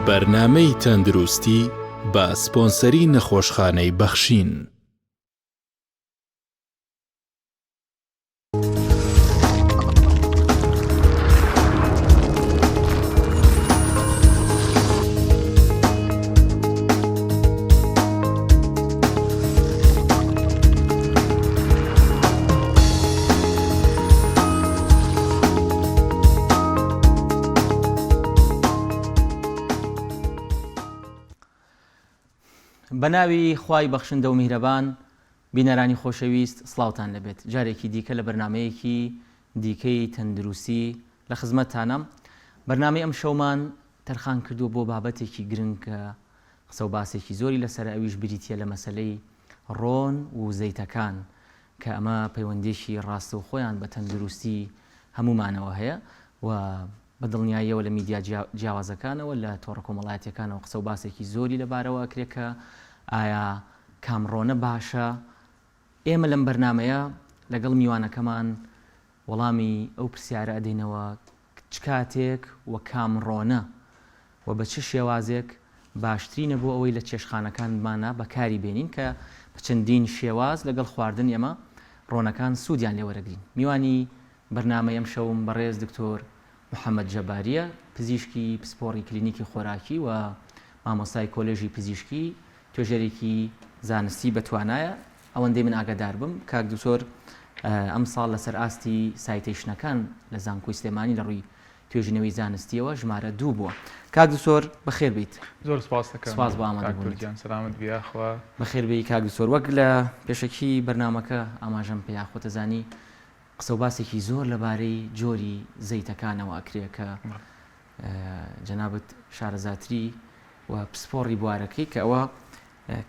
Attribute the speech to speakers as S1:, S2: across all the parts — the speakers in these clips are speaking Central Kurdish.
S1: بەرنامەی تەندروستی بە سپۆنسەری نەخۆشخانەی بەخشین.
S2: بەناوی خوای بەخشندە و میهرەبان بینەرانی خۆشەویست سڵاوتان لەبێت جارێکی دیکە لە بەرنمەیەکی دیکەی تەندروستی لە خزمەتتانم بەرنامەی ئەم شەومان تەرخان کردووە بۆ بابەتێکی گرنگ کە قسە و باسێکی زۆری لەسەرە ئەویش بریتییە لە مەسەلەی ڕۆن و زەیتەکان کە ئەمە پەیوەندییەکی ڕاستەوخۆیان بە تەندروستی هەموومانەوە هەیە و بە دڵنیاییەوە لە میدیا جیاوازەکانەوە لە تۆڕە کۆمەڵایەتیەکانەوە قسە و باسێکی زۆری لەبارەوە ئەکرێ کە ئایا کام ڕۆنە باشە ئێمە لەم بەرنامەیە لەگەڵ میوانەکەمان وەڵامی ئەو پرسیارە ئەدەینەوە چ کاتێک و کام ڕۆنە و بە چ شێوازێک باشترینە بۆ ئەوەی لە چێشتخانەکانمانا بەکاری بێنین کە بە چەندین شێواز لەگەڵ خواردن ئێمە ڕۆنەکان سوودیان لێ وەرەگرین. میوانی بەرنامەی ئەمشەوم بەڕێز دکتۆر محەمەد جەبارییە، پزیشکی پسپۆڕی کلینیکی خۆراکی و مامۆستای کۆلێژی پزیشکی، توێژەرێکی زانستی بەتوانایە. ئەوەندەی من ئاگادار بم کاک دکتۆر ئەمساڵ لەسەر ئاستی citation ەکان لە زانکۆی سلێمانی لە ڕووی توێژینەوەی زانستیەوە ژمارە دوو بووە. کاک دکتۆر بەخێر بیت.
S3: زۆر سپاس دەکەم
S2: سپاس بۆ ئامادە
S3: کاک
S2: بوونت.
S3: تورکیان سەلامەت بی یاخوا.
S2: بەخێر بێی کاک دکتۆر وەک لە پێشەکی بەرنامەکە ئاماژەم پێیا خۆتەزانی قسە و باسێکی زۆر لەبارەی جۆری زەیتەکانەوە ئەکرێ کە جەنابت شارەزاتری و پسپۆڕی بوارەکەی کە ئەوە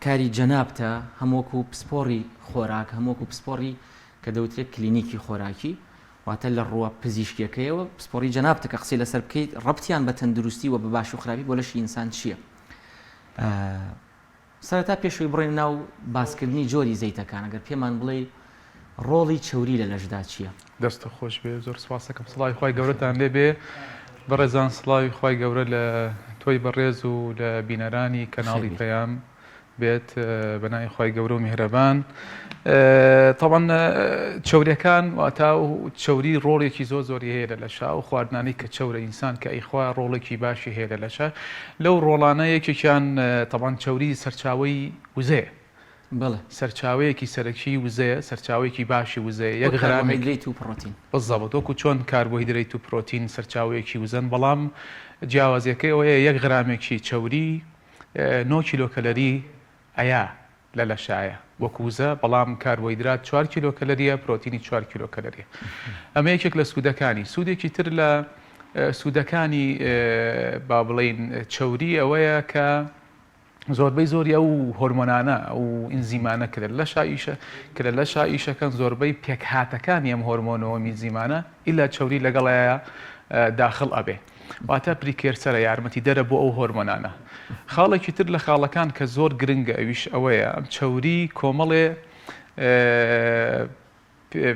S2: کاری جەنابتە هەم وەکو پسپۆڕی خۆراک هەم وەکو پسپۆڕی کە دەوترێت کلینیکی خۆراکی واتە لە ڕووە پزیشکیەکەیەوە پسپۆڕی جەنابتە کە قسەی لەسەر بکەیت ڕەبتیان بە تەندروستی و بە باش و خراپی بۆ لەشی ئینسان چییە؟ سەرەتا پێشەوەی بڕۆینە ناو باسکردنی جۆری زەیتەکان ئەگەر پێمان بڵێی ڕۆڵی چەوری لە لەشدا چییە؟
S3: دەستت خۆش بێ زۆر سپاس دەکەم سڵاوی خوای گەورەتان لێ بێ بەڕێزان سڵاوی خوای گەورە لە تۆی بەڕێز و لە بینەرانی کەناڵی پەیام بێت بە ناوی خوای گەورە و میهرەبان تەبعەن چەوریەکان واتا و چەوری ڕۆڵێکی زۆر زۆری هەیە لە لەشا و خواردنانی کە چەورە ئینسان کە ئەیخوا ڕۆڵێکی باشی هەیە لە لەشا لەو ڕۆڵانە یەکێکیان تەبعەن چەوری سەرچاوەی وزەیە
S2: بەڵێ
S3: سەرچاوەیەکی سەرەکی وزەیە سەرچاوەیەکی باشی وزەیە یەک غرامێک
S2: کاربۆهیدرەیت و پڕۆتین
S3: بالضبط وەکو چۆن کاربۆهیدرەیت و پرۆتین سەرچاوەیەکی وزەن بەڵام جیاوازیەکەی ئەوەیە یەک غرامێکی چەوری نۆ کیلۆ کەلەری ئەیا لە لەشایە وەک وزە، بەڵام کاربۆهیدرات چوار کیلۆ کەلەریە، پرۆتینی چوار کیلۆ کەلەریە. ئەمە یەکێک لە سوودەکانی. سوودێکی تر لە سوودەکانی با بڵێین چەوری ئەوەیە کە زۆربەی زۆری ئەو هۆرمۆنانە ئەو ئینزیمانە کە لە لەشا ئیشە کە لە لەشا ئیشەکەن زۆربەی پێکهاتەکانی ئەم هۆرمۆن و ئینزیمانە ئیلا چەوری لەگەڵایە داخڵ ئەبێ. واتە precursor ە، یارمەتیدەرە بۆ ئەو هۆرمۆنانە. خاڵێکی تر لە خاڵەکان کە زۆر گرنگە ئەویش ئەوەیە چەوری کۆمەڵێ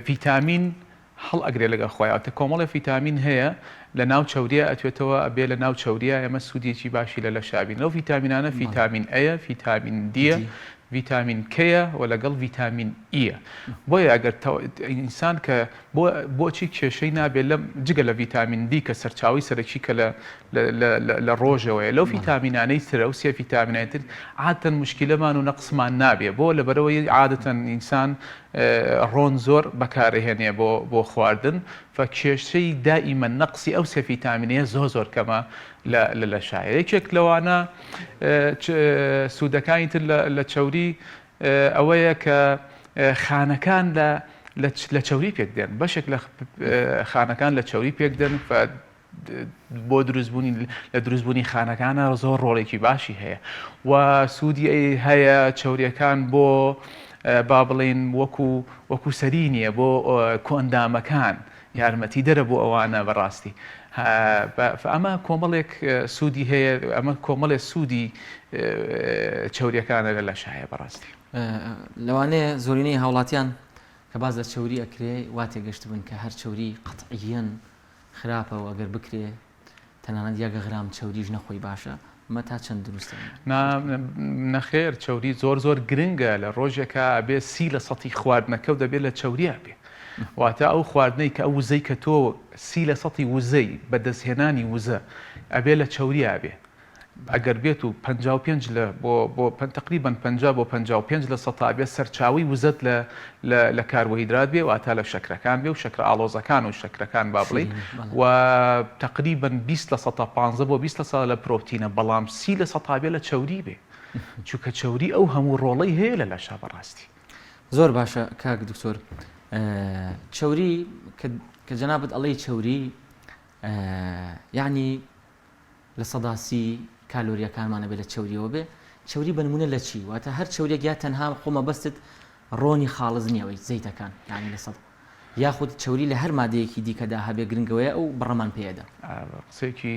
S3: ڤیتامین هەڵئەگرێ لەگەڵ خۆی واتە کۆمەڵێ فیتامین هەیە لە ناو چەوریە ئەتوێتەوە ئەبێ لە ناو چەوریە ئێمە سوودێکی باشی لە لەشا بین لەو فیتامینانە فیتامین ئەیە فیتامین دیە ڤیتامین کەیە و لەگەڵ ڤیتامین ئیە بۆیە ئەگەر ئینسان کە بۆ بۆچی کێشەی نابێت لەم جگە لە ڤیتامین دی کە سەرچاوەی سەرەکی کە لە لە ڕۆژەوەیە لەو فیتامینانەی ترە و سێ فیتامینای تر عادەتەن مشکلەمان و نەقسمان نابێ بۆ لەبەرەوەی عادەتەن ئینسان ڕۆن زۆر بەکارهێنێ بۆ بۆ خواردن فە کێشەی دائیمە نەقسی ئەو سێ فیتامینەیە زۆر زۆر کەمە لە لە لەشایە یەکێک لەوانە سوودەکانی تر لە چەوری ئەوەیە کە خانەکان لە لە چەوری پێک دێن بەشێک لە خانەکان لە چەوری پێک دێن بۆ دروستبوونی لە دروستبوونی خانەکانە زۆر ڕۆڵێکی باشی هەیە و سوودی هەیە چەوریەکان بۆ با بڵین وەکو وەکو سەری نییە بۆ کۆئەندامەکان یارمەتی دەرە بۆ ئەوانە بەڕاستی ئەمە کۆمەڵێک سوودی هەیە ئەمە کۆمەڵێ سوودی چەوریەکانە لە لەشا هەیە بەڕاستی.
S2: لەوانەیە زۆرینەی هاوڵاتیان کە باس لە چەوری ئەکرێ وا تێگەشتبن کە هەر چەوری قەتعیەن خراپە و ئەگەر بکرێ تەنانەت یەک غرام چەوریش نەخۆی باشە. ئەمە تا چەند دروستە؟
S3: نا نەخێر چەوری زۆر زۆر گرنگە لە ڕۆژێکا ئەبێ سی لە سەتی خواردنەکەو دەبێ لە چەوریا بێ واتە ئەو خواردنەی کە ئەو وزەی کە تۆ سی لە سەتی وزەی بەدەستهێنانی وزە ئەبێ لە چەوریا بێ ئەگەر بێت و 55 لە بۆ بۆ تقریبا 50 بۆ 55 لە سەتا بێ سەرچاوەی وزەت لە لە لە کاربۆهیدرات بێ واتە لە شەکرەکان بێ و شەکرە ئاڵۆزەکان و شەکرەکان با بڵێین و تەقریبەن 20 لە سەتا 15 بۆ 20 لە سەدا لە پرۆتینە بەڵام سی لە سەتا بێ لە چەوری بێ چونکە چەوری ئەو هەموو ڕۆڵەی هەیە لە لەشا بەڕاستی.
S2: زۆر باشە کاک دکتۆر چەوری کە جەنابت ئەڵێی چەوری یعنی 30% کالۆریەکانمان ئەبێ لە چەوریەوە بێ چەوری بە نمونە لە چی واتە هەر چەوریەک یا تەنها خۆ مەبەستت ڕۆنی خاڵس نیە ئەوەی زەیتەکان یانی لە سەد یاخود چەوری لە هەر مادەیەکی دیکەدا هەبێ گرنگەوەیە ئەو بڕەمان پێ ئەدا.
S3: قسەیەکی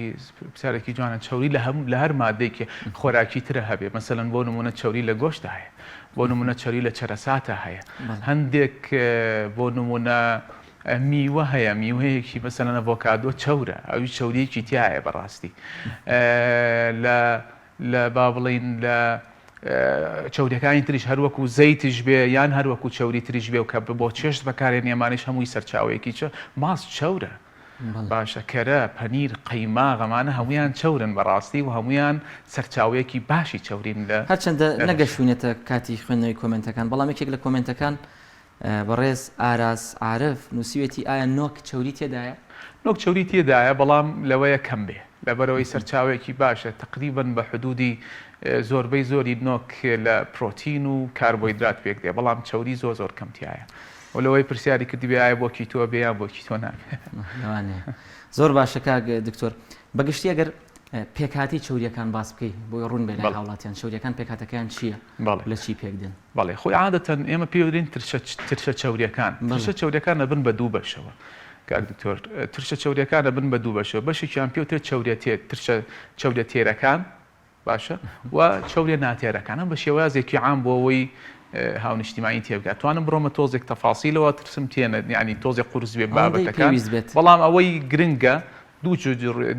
S3: پرسیارێکی جوانە چەوری لە هەم لە هەر مادەیەکی خۆراکی ترە هەبێ مەسەلەن بۆ نمونە چەوری لە گۆشتدا هەیە بۆ نمونە چەوری لە چەرەساتە هەیە هەندێک بۆ نمونە میوە هەیە میوەیەکی مەسەلەن ئەڤۆکادۆ چەورە ئەوی چەوریەکی تایە بەڕاستی لە لە با بڵێین لە چەوریەکانی تریش هەر وەکو زەیتیش بێ یان هەر وەکو چەوری تریش بێ و کە بۆ چێشت بەکارێن ئەمانەیش هەمووی سەرچاوەیەکی چە ماست چەورە باشە کەرە پەنیر قەیماغ ئەمانە هەمویان چەورن بەڕاستی و هەمویان سەرچاوەیەکی باشی چەورین لە
S2: هەرچەندە نەگەشتوینەتە کاتی خوێندنەوەی کۆمێنتەکان بەڵام یەکێک لە کۆمێنتەکان بەڕێز ئاراس عارف نووسیوێتی ئایا نۆک چەوری تێدایە؟
S3: نۆک چەوری تێدایە بەڵام لەوەیە کەم بێ لەبەرئەوەی سەرچاوەیەکی باشە تەقریبەن بە حدودی زۆربەی زۆری نۆک لە پرۆتین و کاربۆیدرات پێک دێ بەڵام چەوری زۆر زۆر کەم تیایە و لەوەی پرسیاری کردبێ ئایا بۆ keto بێ یان بۆ keto نابێ.
S2: لەوانەیە. زۆر باشە کاک دکتۆر بەگشتی ئەگەر پێکهاتەی چەوریەکان باس بکەی بۆی ڕوون بێ لای هاوڵاتیان چەوریەکان پێکهاتەکەیان چییە لە چی پێک دێن؟
S3: بەڵێ خۆی عادەتەن ئێمە پێی دەڵێین ترشە ترشە چەوریەکان ترشە چەوریەکان ئەبن بە دوو بەشەوە کاک دکتۆر ترشە چەوریەکان ئەبن بە دوو بەشەوە بەشێکیان پێ وترێت چەوریە تێر ترشە چەوریە تێرەکان باشە و چەوریە ناتێرەکان ئەم بە شێوازێکی عام بۆ ئەوەی هاونیشتیمانی تێبگات توانم بڕۆمە تۆزێک تەفاسیلەوە ترسم تێنە یعنی تۆزێک قورس بێ بابەتەکان بەڵام ئەوەی گرنگە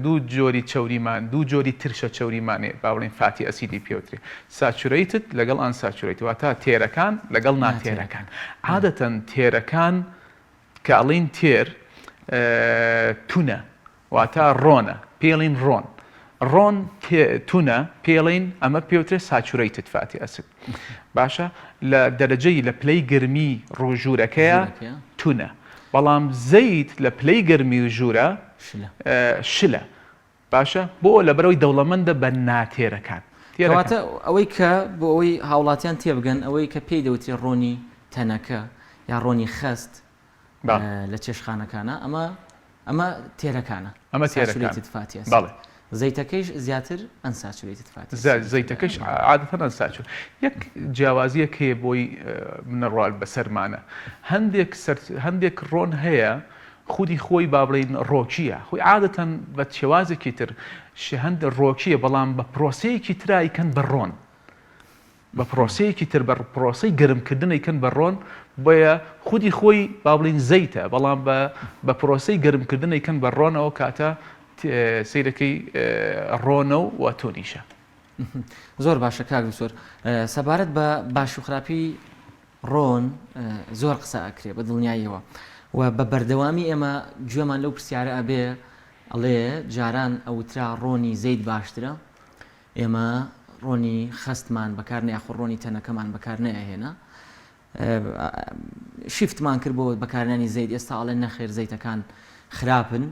S3: دوو جۆری چەوریمان دوو جۆری ترشە چەوریمان هەیە با بڵێین fatty acid ی پێوترێ saturated لەگەڵ unsaturated واتە تێرەکان لەگەڵ ناتێرەکان عادەتەن تێرەکان کە ئەڵین تێر تونە واتە ڕۆنە پێڵین ڕۆن ڕۆن تونە پێڵین ئەمە پێوترێ saturated fatty acid باشە لە دەرەجەی لە پلەی گەرمی ڕۆژوورەکەیە تونە بەڵام زەیت لە پلەی گەرمی ژوورە شلە باشە بۆ لەبەرەوەی دەوڵەمەندە بە ناتێرەکان
S2: کەواتە ئەوەی کە بۆ ئەوەی هاوڵاتیان تێبگەن ئەوەی کە پێی دەوترێ ڕۆنی تەنەکە یا ڕۆنی خەست لە چێشخانەکانە ئەمە ئەمە تێرەکانە
S3: ئەمە تێرەکانە
S2: fatty acid بەڵێ زەیتەکەیش زیاتر unsaturated fatty
S3: زەیتەکەش عادەتەن unsatur یەک جیاوازیەک هەیە بۆی منەڕوال بەسەرمانە هەندێک هەندێک ڕۆن هەیە خودی خۆی با بڵین ڕۆکیە خۆی عادەتەن بە شێوازێکی تر هەند ڕۆکیە بەڵام بە پرۆسەیەکی ترایکەن بە ڕۆن بە پرۆسەیەکی تر بە پرۆسەی گەرمکردن ئەیکەن بە ڕۆن بۆیە خودی خۆی با بڵین زەیتە بەڵام بە بە پرۆسەی گەرمکردن ئەیکەن بە ڕۆن ئەو کاتە سەیرەکەی ڕۆنە و وە تونیشە.
S2: زۆر باشە کاک دکتۆر سەبارەت بە باش و خراپی ڕۆن زۆر قسە ئەکرێ بە دڵنیاییەوە و بە بەردەوامی ئێمە گوێمان لەو پرسیارە ئەبێ ئەڵێ جاران ئەوترا ڕۆنی زەیت باشترە ئێمە ڕۆنی خەستمان بەکار نە یاخۆ ڕۆنی تەنەکەمان بەکار نەئەهێنا shift مان کرد بۆ بەکارنانی زەیت ئێستا ئەڵێن نەخێر زەیتەکان خراپن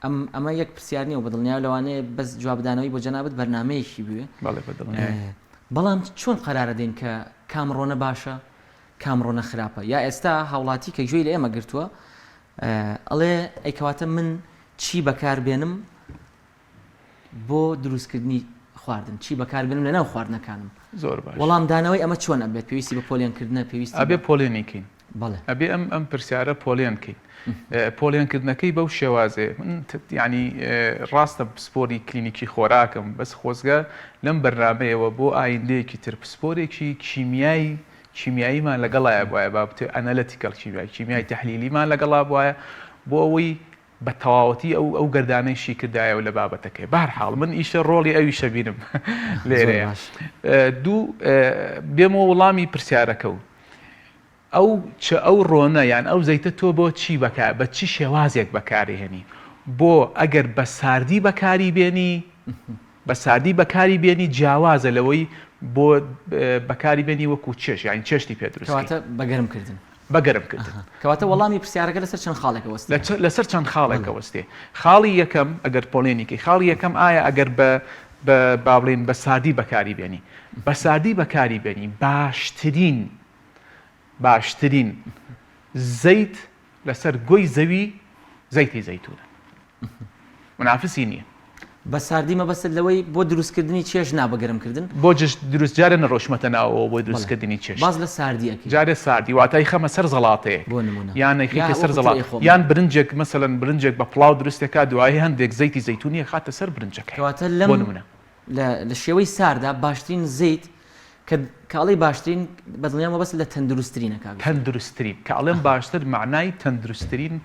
S2: ئەم ئەمە یەک پرسیار نییە و بەدڵنیا لەوانەیە بەس جوابدانەوەی بۆ جەنابت بەرنمەیەکی بوێ بەڵام چۆن قەرارە دەین کە کام ڕۆنە باشە کام ڕۆنە خراپە یا ئێستا هاوڵاتی کە گوێی لە ئێمە گرتووە ئەڵێ ئەیکەواتە من چی بەکار بێنم بۆ دروستکردنی خواردن چی بەکار بێنم لەناو خواردنەکانم؟
S3: زۆر باش.
S2: وەڵام دانەوەی ئەمە چۆن ئەبێت؟ پێویستی بە پۆلێن کردنە؟ پێویستی بە.
S3: ئەبێ پۆلێنی کەین.
S2: بەڵێ.
S3: ئەبێ ئەم ئەم پرسیارە پۆلێن کەین. پۆلێن کردنەکەی بەو شێوازەیە من یانی ڕاستە پسپۆری کلینیکی خۆراکم بەس خۆزگە لەم بەرنامەیەوە بۆ ئایندەیەکی تر پسپۆرێکی کیمیای کیمیاییمان لەگەڵایە بوایە با بتێ analytical کیمیای کیمیای تەحلیلیمان لەگەڵا بوایە بۆ ئەوەی. بە تەواوەتی ئەو ئەو گەردانەی شیکردایەوە لە بابەتەکەی. بەهەرحاڵ من ئیشە ڕۆڵی ئەویشە بینم لێرەیە. دوو بێمەوە وڵامی پرسیارەکە و ئەو چ ئەو ڕۆنە یان ئەو زەیتە تۆ بۆ چی بەکار بە چ شێوازێک بەکارێنی بۆ ئەگەر بە ساردی بەکاری بێنی بە ساردی بەکاری بێنی جیاوازە لەوەی بۆ بەکاری بێنی وەکو چێش یانی چێشتی پێ دروست
S2: کەواتە بە گەرم کردن.
S3: بە گەرم کردن.
S2: کەواتە وەڵامی پرسیارەکە لەسەر چەند خاڵێک ئەوەستێ.
S3: لەسەر چەند خاڵێک ئەوەستێ. خاڵی یەکەم ئەگەر پۆلێنی کەی خاڵی یەکەم ئایا ئەگەر بە بە با بڵێین بە ساردی بەکاری بێنی بە ساردی بەکاری بێنی باشترین باشترین زەیت لەسەر گۆی زەوی زەیتی زەیتونە. منافسی نیە.
S2: بە ساردی مەبەستت لەوەی بۆ دروست کردنی چێژ نا بە گەرم کردن؟
S3: بۆ جشت دروست جارێ نەڕۆشمەتە ناوەوە بۆ دروست کردنی چێشت.
S2: باس لە ساردی ئەکەی.
S3: جارێ ساردی واتە ئەیخەمە سەر زەڵاتەیەک
S2: بۆ نمونە
S3: یان ئەیخەیتە سەر زەڵات یان برنجێک مەسەلەن برنجێک بە پڵاو دروست ئەکا دوایی هەندێک زەیتی زەیتونی ئەخاتە سەر برنجەکەی
S2: کەواتە لەم
S3: بۆ نمونە.
S2: لە لە شێوەی ساردا باشترین زەیت کە کە ئەڵێی باشترین بە دڵنیام مەبەستت لە تەندروستترینە کاک دکتۆر.
S3: تەندروستترین کە ئەڵێم باشتر مەعنای تەندروستترین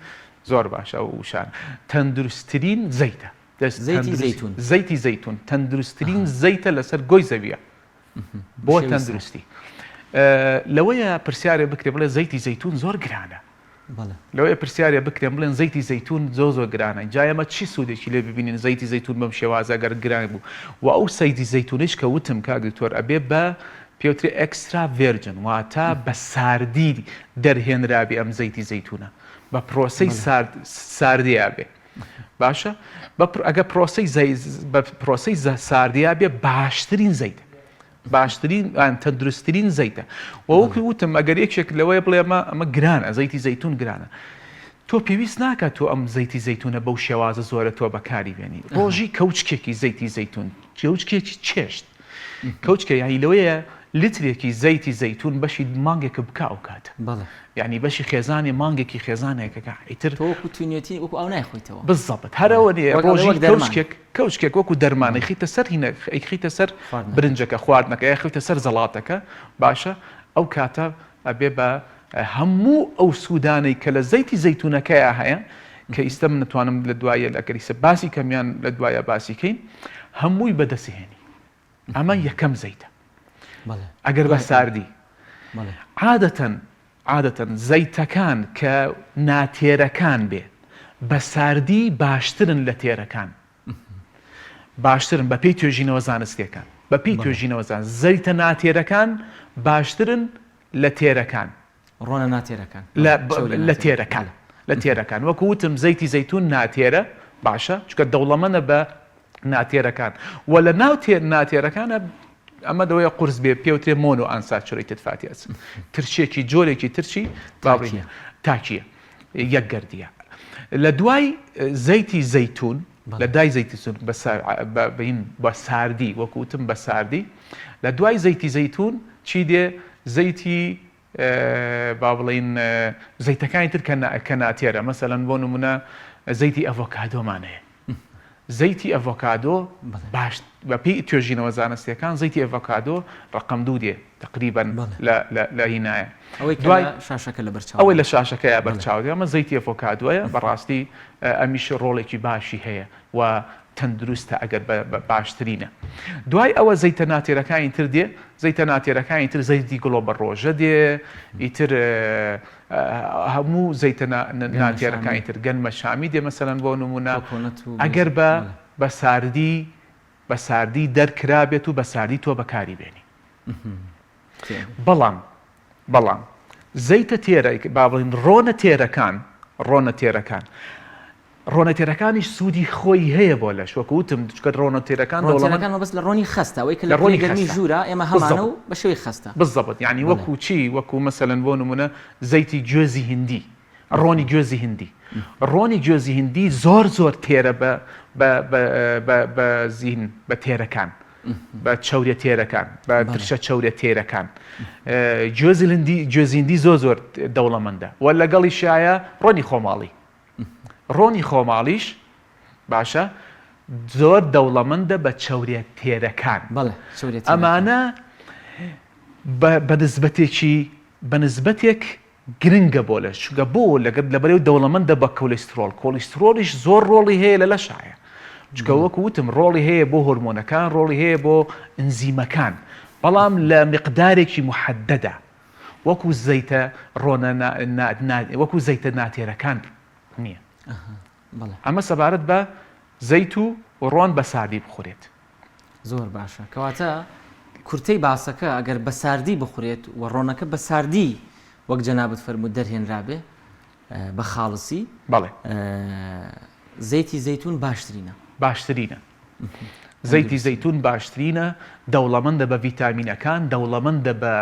S3: زۆر باشە ئەو وشانە تەندروستترین زەیتە
S2: زەیتی زەیتون
S3: زەیتی زەیتون تەندروستترین زەیتە لەسەر گۆی زەویە بۆ تەندروستی لەوەیە پرسیارێ بکرێ بڵێ زەیتی زەیتون زۆر گرانە لەوەیە پرسیارێ بکرێن بڵێن زەیتی زەیتون زۆ زۆر گرانە جا ئێمە چی سوودێکی لێ ببینین زەیتی زەیتون بەم شێوازە گەر گران بوو و ئەو سەیتی زەیتونیش کە وتم کاک دکتۆر ئەبێ بە پێوترێ extra virgin واتە بە ساردی دەرهێنرابێ ئەم زەیتی زەیتونە بە پرۆسەی سارد ساردیا بێ باشە ئەگە پرۆسەی بە پرۆسەی ساردیا بێ باشترین زەیتە باشترین تەندروستترین زەیتە وەکو وتم ئەگەر یەکێک لەوەیە بڵێ ئەمە ئەمە گرانە زەیتی زەیتون گرانە تۆ پێویست ناکات تۆ ئەم زەیتی زەیتونە بەو شێوازە زۆرە تۆ بەکاری بێنی ڕۆژی کەوچکێکی زەیتی زەیتون کەوچکێکی چێشت کەوچکە یانی لەوەیە لترێکی زەیتی زەیتون بەشی مانگێکە بکا ئەو کاتە یانی بەشی خێزانێ مانگێکی خێزانێکەکە ئیتر
S2: تۆ وەکو تونیەتی وەکو ئاو نایخۆیتەوە
S3: بالضبط هەر ئەوە نیە ڕۆژی کەوچکێک کەوچکێک وەکو دەرمان ئەیخەیتە سەر هینە ئەیخەیتە سەر برنجەکە خواردنەکە یاخیتە سەر زەڵاتەکە باشە ئەو کاتە ئەبێ بە هەموو ئەو سوودانەی کە لە زەیتی زەیتونەکەیا هەیە کە ئیستە من نتوانم لە دوایە لە گەریسە باسی کەم یان لە دوایە باسی کەین هەمووی بەدەستهێنی ئەمە یەکەم زەیتە ئەگەر بە ساردی عادەتەن عادەتەن زەیتەکان کە ناتێرەکان بێ بە ساردی باشترن لە تێرەکان باشترن بە پێی توێژینەوە زانستیەکان بە پێی توێژینەوە زان زەیتە ناتێرەکان باشترن لە تێرەکان.
S2: ڕۆنە ناتێرەکان.
S3: لە تێرەکان لە تێرەکان وەکو وتم زەیتی زەیتون ناتێرە باشە چونکە دەوڵەمەنە بە ناتێرەکان و لە ناو تێر ناتێرەکانە ئەمە دەوەیە قورس بێ پێوترێ monounsaturated fatty acid ترشێکی جۆرێکی ترشی باڵینە تاکیە یەک گەردیە لە دوای زەیتی زەیتون لە دای زەیتی زەیتون بە ساردی وەکو وتم بە ساردی لە دوای زەیتی زەیتون چی دێ زەیتی با بڵێین زەیتەکانی تر کە ناتێرە مەسەلەن بۆ نمونە زەیتی ئەڤۆکادۆمان هەیە زەیتی ئەڤۆکادۆ باش بەپێی توێژینەوە زانستیەکان زەیتی ئەڤۆکادۆ ڕقم دوو دێ تقریبا لە هینایە
S2: ئەوەی دوای شاشەکە لە بەرچاو
S3: ئەوەی لە شاشەکەیە بەرچاو ئەمە زەیتی ئەڤۆکادۆیە بەڕاستی ئەمیش ڕۆڵێکی باشی هەیە و تەندروستە ئەگەر بە باشترینە دوای ئەوە زەیتە ناتێرەکانی تر دێ زەیتە ناتێرەکانی تر زەیتی گڵۆ بە ڕۆژە دێ ئیتر هەموو زەیتە ناتێرەکانی تر گەنمە شامی دێ مەسەلەن بۆ نمونە ئەگەر بە بە ساردی بە ساردی دەرکرابێت و بە ساردی تۆ بەکاری بێنی بەڵام بەڵام زەیتە تێرە با بڵێین ڕۆنە تێرەکان ڕۆنە تێرەکان ڕۆنە تێرەکانیش سوودی خۆی هەیە بۆ لەش وەکو وتم چونکە ڕۆنە تێرەکان
S2: دەوڵەمەند ڕۆنەکان مەبەست لە ڕۆنی خەستە ئەوەی کە لە ڕۆنی گەرمی ژوورە ئێمە هەمانە و بە شێوەی خەستە
S3: بالضبط یعنی وەکو چی وەکو مەسەلەن بۆ نمونە زەیتی گوێزی هندی ڕۆنی گوێزی هندی ڕۆنی گوێزی هندی زۆر زۆر تێرە بە بە بە بە بە زین بە تێرەکان بە چەوریە تێرەکان بە ترشە چەوریە تێرەکان گوێزی هندی گوێزی هندی زۆر زۆر دەوڵەمەندە و لەگەڵی شایە ڕۆنی خۆماڵی ڕۆنی خۆماڵیش باشە زۆر دەوڵەمەندە بە چەوریە تێرەکان ئەمانە بە نسبەتێکی بە نسبەتێک. گرنگە بۆ لەش چونکە بۆ لەگەر لەبەرەوەی دەوڵەمەندە بە کۆلیسترۆڵ کۆلیسترۆڵیش زۆر ڕۆڵی هەیە لە لەشایە چونکە وەکو وتم ڕۆڵی هەیە بۆ هۆرمۆنەکان ڕۆڵی هەیە بۆ ئەنزیمەکان بەڵام لە مقدارێکی محەدەدا وەکو زەیتە ڕۆنە وەکو زەیتە ناتێرەکان نییە ئەمە سەبارەت بە زەیت و ڕۆن بە ساردی بخورێت.
S2: زۆر باشە کەواتە کورتەی باسەکە ئەگەر بە ساردی بخورێت و ڕۆنەکە بە ساردی وەک جەنابت فەرموو دەرهێنرابێ بە خاڵسی
S3: بەڵێ
S2: زەیتی زەیتون باشترینە.
S3: باشترینە زەیتی زەیتون باشترینە دەوڵەمەندە بە ڤیتامینەکان دەوڵەمەندە بە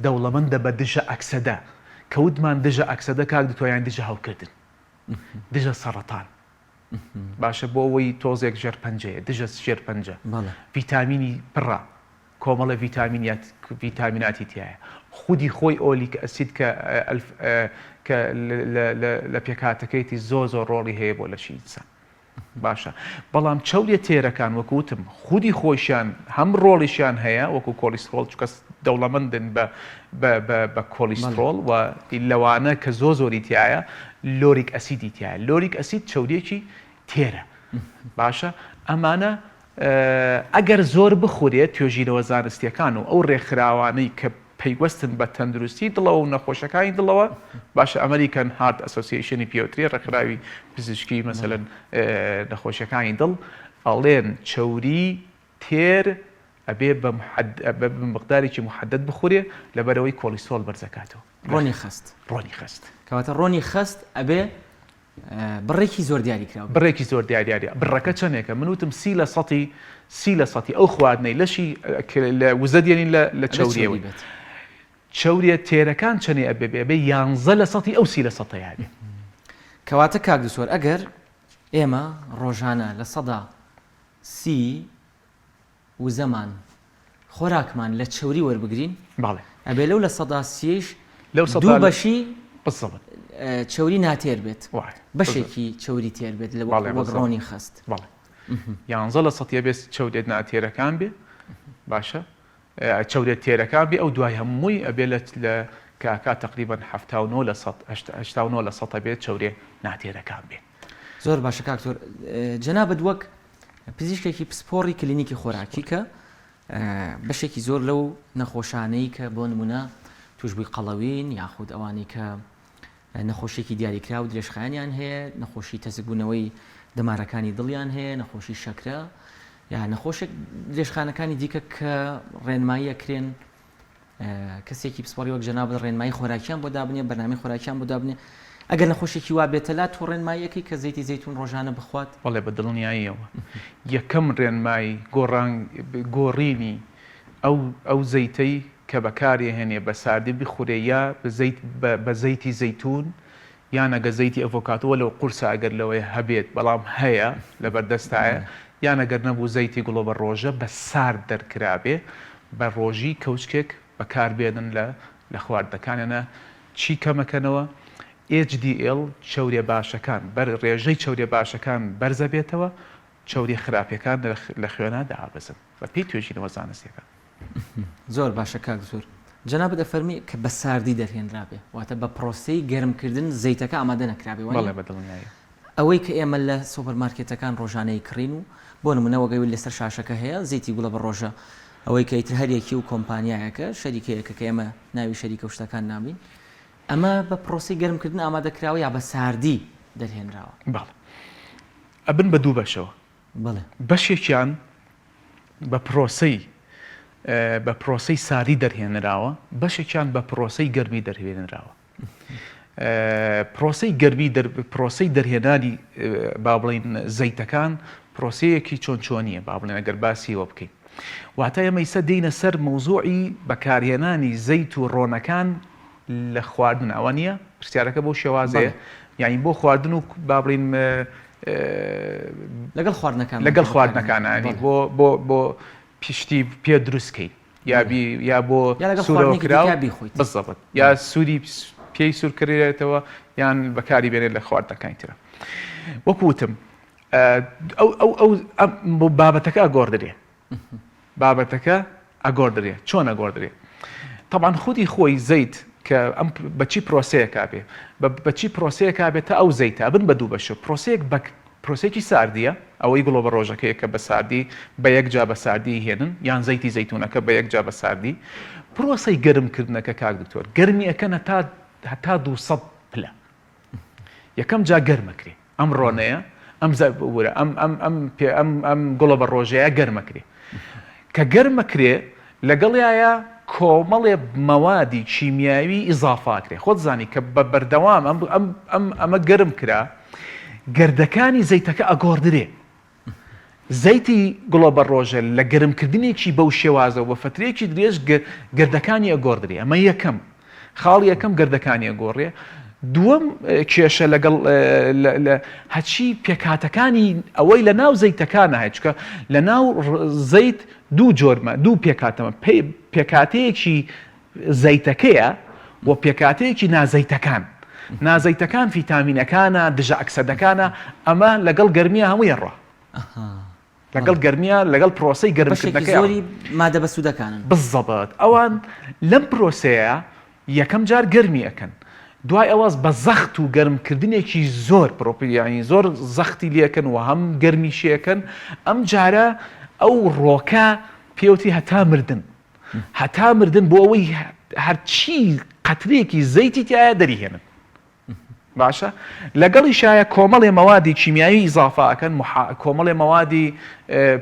S3: دەوڵەمەندە بە دژە ئەکسەدە کە وتمان دژە ئەکسەدە کاک دکتۆر یانی دژە هەوکردن دژە سەڕەتان باشە بۆ ئەوەی تۆزێک ژێرپەنجەیە دژە ژێرپەنجە ڤیتامینی پڕە کۆمەڵە ڤیتامینیات ڤیتامیناتی تایە خودی خۆی oleic acid کە کە لە پێکهاتەکەیتی زۆر زۆر ڕۆڵی هەیە بۆ لەشی ئینسان باشە بەڵام چەوریە تێرەکان وەکو وتم خودی خۆیشیان هەم ڕۆڵیشیان هەیە وەکو کۆلیسترۆڵ چونکە دەوڵەمەندن بە بە کۆلیسترۆڵ و لەوانە کە زۆر زۆری تایە lauric acid ی تایە lauric acid چەوریەکی تێرە باشە ئەمانە ئەگەر زۆر بخورێت توێژینەوە زانستیەکان و ئەو ڕێکخراوانەی کە پەیوەستن بە تەندروستی دڵەوە و نەخۆشەکانی دڵەوە باشە American Heart Association ی پێوترێ ڕێکخراوی پزیشکی مەسەلەن نەخۆشیەکانی دڵ ئەڵێن چەوری تێر ئەبێ بە بە مقدارێکی محدد بخورێ لەبەرئەوەی کۆلیسترۆڵ بەرزەکاتەوە.
S2: ڕۆنی خەست.
S3: ڕۆنی خەست.
S2: کەواتە ڕۆنی خەست ئەبێ بڕێکی زۆر دیاری کراو
S3: بێت. بڕێکی زۆر دیاری بڕەکە چەندێکە؟ من وتم سی لە سەتی سی لە سەتی ئەو خواردنەی لەشی لە وزە دێنین لە لە چەوریەوە بێت. چەوریە تێرەکان چەنێ ئەبێ بێ؟ ئەبێ یانزە لە سەتی ئەو سی لە سەتەیا بێ.
S2: کەواتە کاک دکتۆر ئەگەر ئێمە ڕۆژانە 30% وزەمان، خۆراکمان لە چەوری وەربگرین،
S3: بەڵێ.
S2: ئەبێ لەو لە سەدا سییەیش
S3: لەو سەدا
S2: دوو بەشی
S3: بالضبط.
S2: چەوری ناتێر بێت،
S3: وایە.
S2: بەشێکی چەوری تێر بێت لە
S3: بەڵێ
S2: وەک
S3: بالضبط.
S2: ڕۆنی خەست.
S3: بەڵێ. یانزە لە سەتی ئەبێ چەوریە ناتێرەکان بێ، باشە، چەوریە تێرەکان بێ، ئەو دوای هەمووی ئەبێ لە لە کە ئەکا تەقریبەن 79 لە سەد، 89 لە سەد ئەبێ چەوریە ناتێرەکان بێ.
S2: زۆر باشە کاک دکتۆر، جەنابت وەک پزیشکێکی پسپۆڕی کلینیکی خۆراکی کە بەشێکی زۆر لەو نەخۆشانەی کە بۆ نمونە توشبووی قەڵەوین یاخود ئەوانەی کە نەخۆشیێکی دیاریکراو درێژخایەنیان هەیە نەخۆشی تەسکبوونەوەی دەمارەکانی دڵیان هەیە نەخۆشی شەکرە یا نەخۆشێک درێژخانەکانی دیکە کە ڕێنماییە کرێن کەسێکی پسپۆڕی وەک جەنابت ڕێنمایی خۆراکیان بۆ دابنێ بەرنامەی خۆراکیان بۆ دابنێ ئەگەر نەخۆشێکی وا بێتە لات تۆ ڕێنماییەکەی کە زەیتی زەیتون ڕۆژانە بخوات؟
S3: بەڵێ بە دڵنیاییەوە یەکەم ڕێنمایی گۆڕان گۆڕینی ئەو ئەو زەیتەی کە بەکارێهێنێ بە ساردی بخورێ یا بە زەیت بە زەیتی زەیتون یان ئەگەر زەیتی ئەڤۆکاتۆ وەلەو قورسە ئەگەر لەوەی هەبێت بەڵام هەیە لەبەردەستایە یان ئەگەر نەبوو زەیتی گوڵۆبە ڕۆژە بە سارد دەرکرابێ بە ڕۆژی کەوچکێک بەکار بێنن لە لە خواردنەکانیانا چی کەمەکەنەوە HDL چەوریە باشەکان بەر ڕێژەی چەوریە باشەکان بەرزەبێتەوە چەوریە خراپەکان لە خوێنا دابەزن بە پێی توێژینەوە زانستیەکان.
S2: زۆر باشە کاک زۆر جەنابت ئەفەرمی کە بە ساردی دەرهێنرابێ واتە بە پرۆسەی گەرمکردن زەیتەکە ئامادە نەکرابێ وانیە؟
S3: بەڵێ بە دڵنیاییەوە.
S2: ئەوەی کە ئێمە لە سۆپەر مارکێتەکان ڕۆژانە ئەیکڕین و بۆ نمونە وەک ئەوەی لەسەر شاشەکە هەیە زەیتی گوڵە بە ڕۆژە ئەوەی کە ئیتر هەر یەکی و کۆمپانیایەکە شەریکەیەکە کە ئێمە ناوی شەریکە و شتەکان نابین ئەمە بە پرۆسەی گەرمکردن ئامادە کراوە یا بە ساردی دەرهێنراوە؟
S3: بەڵێ ئەبن بە دوو بەشەوە
S2: بەڵێ.
S3: بەشێکیان بە پرۆسەی بە پرۆسەی ساردی دەرهێنراوە، بەشێکیان بە پرۆسەی گەرمی دەرهێنراوە. پرۆسەی گەرمی پرۆسەی دەرهێنانی با بڵین زەیتەکان پرۆسەیەکی چۆن چۆنیە با بڵێن ئەگەر باسیەوە بکەین واتە ئێمە ئیسە دێینە سەر مەوزوعی بەکارهێنانی زەیت و ڕۆنەکان لە خواردن ئەوە نییە پرسیارەکە بۆ شێوازەیە یعنی بۆ خواردن و با بڵین
S2: لەگەڵ خواردنەکان
S3: لەگەڵ خواردنەکانانی بۆ بۆ بۆ پشتی پێ دروستکەین یا بی یا بۆ سوورەوە کراو بزەبت یا سووری پێی سوور کرێتەوە یان بەکاری بێنێت لە خواردنەکانی ترە وەکو وتم ئەو ئەو ئەو بابەتەکە ئەگۆڕدرێ بابەتەکە ئەگۆڕدرێ چۆن ئەگۆڕدرێ تەبعەن خودی خۆی زەیت کە ئەم بەچی پرۆسەیەکا بێ بەچی پرۆسەیەکا بێت تا ئەو زەیتە بن بە دوو بەشە پرۆسەیەک بە پرۆسەیەکی ساردیە ئەوەی گوڵۆ بە ڕۆژەکەیە کە بە ساردی بە یەکجا بە ساردی هێنن یان زەیتی زەیتونەکە بە یەکجا بە ساردی پرۆسەی گەرم کردنەکە کاک دکتۆر گەرمی ئەکەن هەتا هەتا 200 پلە یەکەم جا گەرمەکرێ ئەم ڕۆنەیە ئەم ببورە ئەم ئەم ئەم پێ ئەم ئەم گوڵە بە ڕۆژەیە گەرمەکرێ کە گەرمەکرێ لەگەڵیایە کۆمەڵێ مەوادی کیمیاوی ئیزافاکرێ خۆت زانی کە بە بەردەوام ئەم ئەم ئەم ئەمە گەرم کرا گەردەکانی زەیتەکە ئەگۆڕدرێ زەیتی گوڵەبەڕۆژە لە گەرمکردنێکی بەو شێوازە و بە فەترەیەکی درێژ گەردەکانی ئەگۆڕدرێ ئەمە یەکەم خاڵی یەکەم گەردەکانی ئەگۆڕێ دووەم کێشە لەگەڵ هەچی پێکهاتەکانی ئەوەی لە ناو زەیتەکانە هەیە چکە لە ناو زەیت دوو جۆرمە دوو پێکاتەمە پێکاتەیەکی زەیتەکەیە و پێکهاتەیەکی نازەیتەکان. نازەیتەکان فیتامینەکانە، دژە ئەکسەدەکانە، ئەمە لەگەڵ گەرمییا هەمووی ئەڕوا. لەگەڵ گەرمییا لەگەڵ پرۆسەی گەرمکردنەکەی
S2: بەشێکی زۆری مادە بەسوودەکانن.
S3: بزەبت. ئەوان لەم پرۆسەیە یەکەم جار گەرمی ئەکەن. دوای ئەوە بە زەخت و گەرمکردنێکی زۆر پرۆپی یانی زۆر زەختی لێکەن و هەم گەرمیشی ئەکەن. ئەم جارە ئەو ڕۆکە پێوتی هەتا مردن. هەتا مردن بۆ ئەوەی هەرچی قەترێکی زەیتی تایە دەریهێنن باشە لەگەڵیشایە کۆمەڵێ مەوادی کیمیایی ئیزافە ئەکەن کۆمەڵێ مەوادی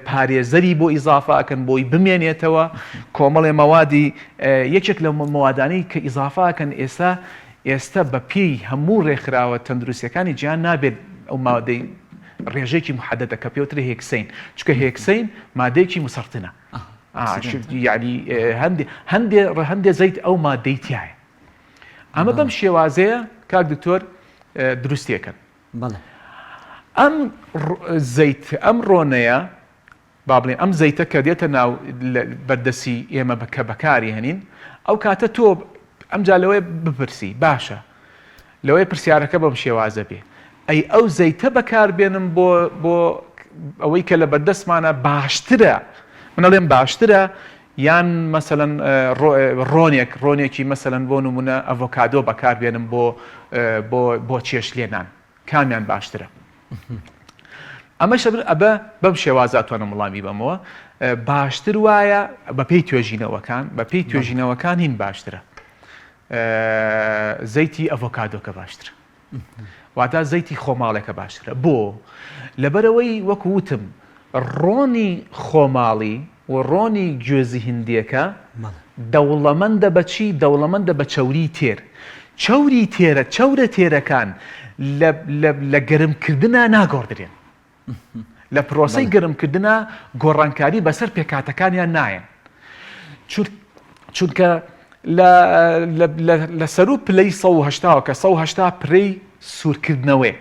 S3: پارێزەری بۆ ئیزافە ئەکەن بۆی بمێنێتەوە کۆمەڵێ مەوادی یەکێک لە مەوادانەی کە ئیزافە ئەکەن ئێستا ئێستا بە پێی هەموو ڕێکخراوە تەندروستیەکانی جیهان نابێت ئەو مادەی ڕێژەیەکی محەدەدە کە پێوترێ هێکسین چونکە هێکسین مادەیەکی مسەرتنە یعنی هەندێ هەندێ هەندێ زەیت ئەو مادەی تایە ئەمە بەم شێوازەیە کاک دکتۆر دروستیەکەن ئەم زەیت ئەم ڕۆنەیە با بڵێن ئەم زەیتە کە دێتە ناو بەردەسی ئێمە بکە بەکاری هەنین ئەو کاتە تۆ ئەمجا لەوەی بپرسی باشە لەوەیە پرسیارەکە بەم شێوازە بێ، ئەی ئەو زەیتە بەکار بێنم بۆ بۆ ئەوەی کە لە بەردەستمانە باشترە؟ من ئەڵێم باشترە یان مەسەلەن ڕۆنێک ڕۆنێکی مەسەلەن بۆ نمونە ئەڤۆکادۆ بەکار بێنم بۆ بۆ بۆ چێشت لێنان کامیان باشترە؟ ئەمەش ئەبە بەم شێوازە ئەتوانم وڵامی بەمەوە باشتر وایە بەپێی توێژینەوەکان بەپێی توێژینەوەکان هین باشترە زەیتی ئەڤۆکادۆکە باشترە واتا زەیتی خۆماڵێکە باشترە بۆ لەبەرەوەی وەکو وتم ڕۆنی خۆماڵی و ڕۆنی گوێزی هندیەکە دەوڵەمەندە بەچی دەوڵەمەندە بە چەوری تێر چەوری تێرە چەورە تێرەکان لە گەرمکردنا ناگۆڕدرێن لە پرۆسەی گەرمکردنا گۆڕانکاری بەسەر پێکهاتەکانیان نایەن چونکە لە سەرو پلەی 1970 کە 1970 پرەی سوورکردنەوەی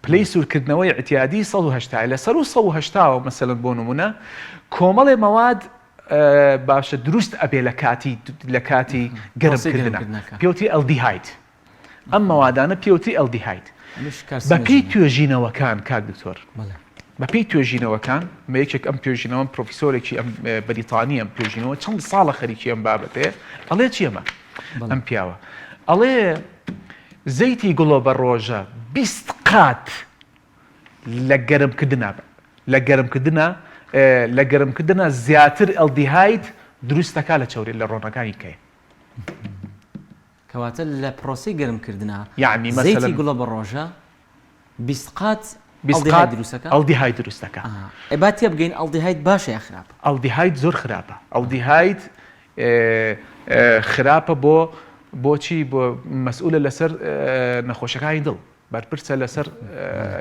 S3: پلەی سوورکردنەوەی اعتیادی 1970 لە سەرو 1970 مەسەلەن بۆ نمونە کۆمەڵێ مەواد باشە دروست ئەبێ لە کاتی لە کاتی گەرمکردنە پێوتی ئەلدیهاید ئەم مەوادانە پێوتری ئەلدیهاید بەپێی توێژینەوەکان کاک دکتۆر بەپێی توێژینەوەکان مە یەکێک ئەم توێژینەوە پرۆفیسۆرێکی ئەم بەریتانی ئەم توێژینەوە چەند ساڵە خەریکی ئەم بابەتەیە ئەڵێ چیەمە ئەم پیاوە ئەڵێ زەیتی گوڵۆ بە ڕۆژە 20 قات لە گەرمکردنا لە گەرمکردنا لە گەرمکردنا زیاتر ئەلدیهاید دروستەکە لە چوری لە ڕۆنەکانی کەی
S2: کەواتە لە پرۆسەی گەرم کردنا یەعنی مەسەلەن زەیتی گوڵە بەڕۆژە 20 قات
S3: 20 قات ئەڵدیهاید دروستەکا؟ ئەڵدیهاید دروستەکا.
S2: ئەها ئەی با تێبگەین ئەڵدیهاید باشە یا خراپە؟
S3: ئەڵدیهاید زۆر خراپە ئەڵدیهاید خراپە بۆ بۆچی بۆ مەسئولە لەسەر نەخۆشەکانی دڵ بەرپرسە لەسەر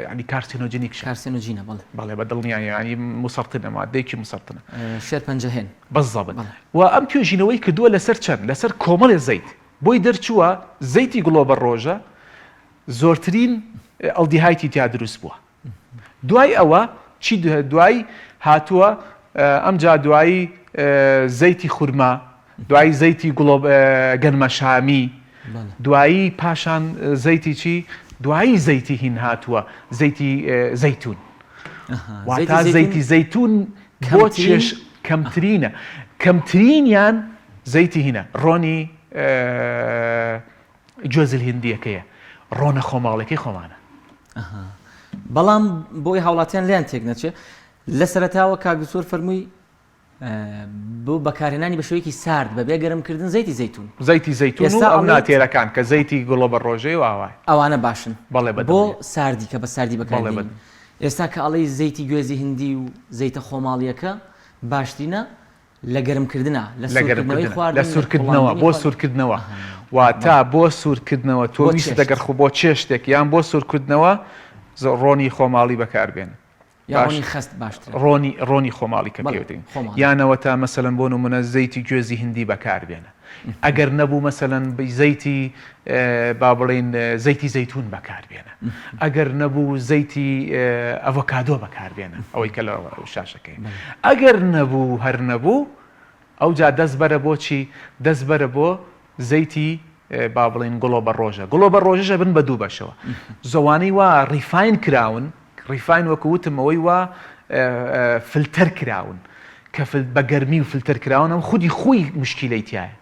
S3: یانی carcinogenic
S2: شە. carcinogen ە بەڵێ.
S3: بەڵێ بە دڵنیایی یانی موسەڕتنە مادەیەکی موسەڕتنە.
S2: شێرپەنجەهێن.
S3: بزەبت و ئەم توێژینەوەی کردووە لەسەر چەند لەسەر کۆمەڵێ زەیت بۆی دەرچووە زەیتی گڵۆبە ڕۆژە زۆرترین ئەڵدیهایتی تیا دروست بووە. دوای ئەوە چی دوای هاتووە ئەمجا دوایی زەیتی خورما دوایی زەیتی گوڵۆ گەنمەشامی دوایی پاشان زەیتی چی دوایی زەیتی هین هاتووە زەیتی زەیتون واتا زەیتی زەیتون بۆ چێش کەمترینە کەمترینیان زەیتی هینە ڕۆنی. گوێزل هندیەکەیە ڕۆنە خۆماڵەکەی خۆمانە.
S2: بەڵام بۆی هاوڵاتیان لیان تێک نەچێ لە سەرەتاوە کاک دکتۆر فەرمووی بۆ بەکارهێنانی بە شێوەیەکی سارد بەبێ گەرمکردن زەیتی زەیتون.
S3: زەیتی زەیتون و ئەو ناتێرەکان کە زەیتی گوڵە بە ڕۆژەی و ئاوای.
S2: ئەوانە باشن
S3: بەڵێ بە
S2: بۆ ساردی کە بە ساردی بەکاردێنین. ئێستا کە ئەڵێی زەیتی گوێزی هندی و زەیتە خۆماڵییەکە باشترینە لە گەرمکردنا لە سوورکردنەوەی خواردن
S3: لە سوورکردنەوە بۆ سوورکردنەوە واتە بۆ سوورکردنەوە تۆ ویستت ئەگەر خۆ بۆ چێشتێک یان بۆ سوورکردنەوە ڕۆنی خۆماڵی بەکاربێنە.
S2: یا ڕۆنی خەست باشترە؟
S3: ڕۆنی ڕۆنی خۆماڵی کە پێ وترین یانەوەتا مەسەلەن بۆ نمونە زەیتی گوێزی هندی بەکار بێنە ئەگەر نەبوو مەسەلەن زەیتی با بڵین زەیتی زەیتون بەکار بێنە ئەگەر نەبوو زەیتی ئەڤۆکادۆ بەکار بێنە ئەوەی کە لە شاشەکەی ئەگەر نەبوو هەر نەبوو ئەوجا دەست بەرە بۆ چی؟ دەست بەرە بۆ زەیتی با بڵێین گوڵۆ بە ڕۆژە. گوڵۆ بە ڕۆژەش ئەبن بە دوو بەشەوە. زەوانەی وا refine کراون، refine وەکو وتم ئەوەی وا فلتەر کراون کە بە گەرمی و فلتەر کراون ئەم خودی خۆی مشکیلەی تایە.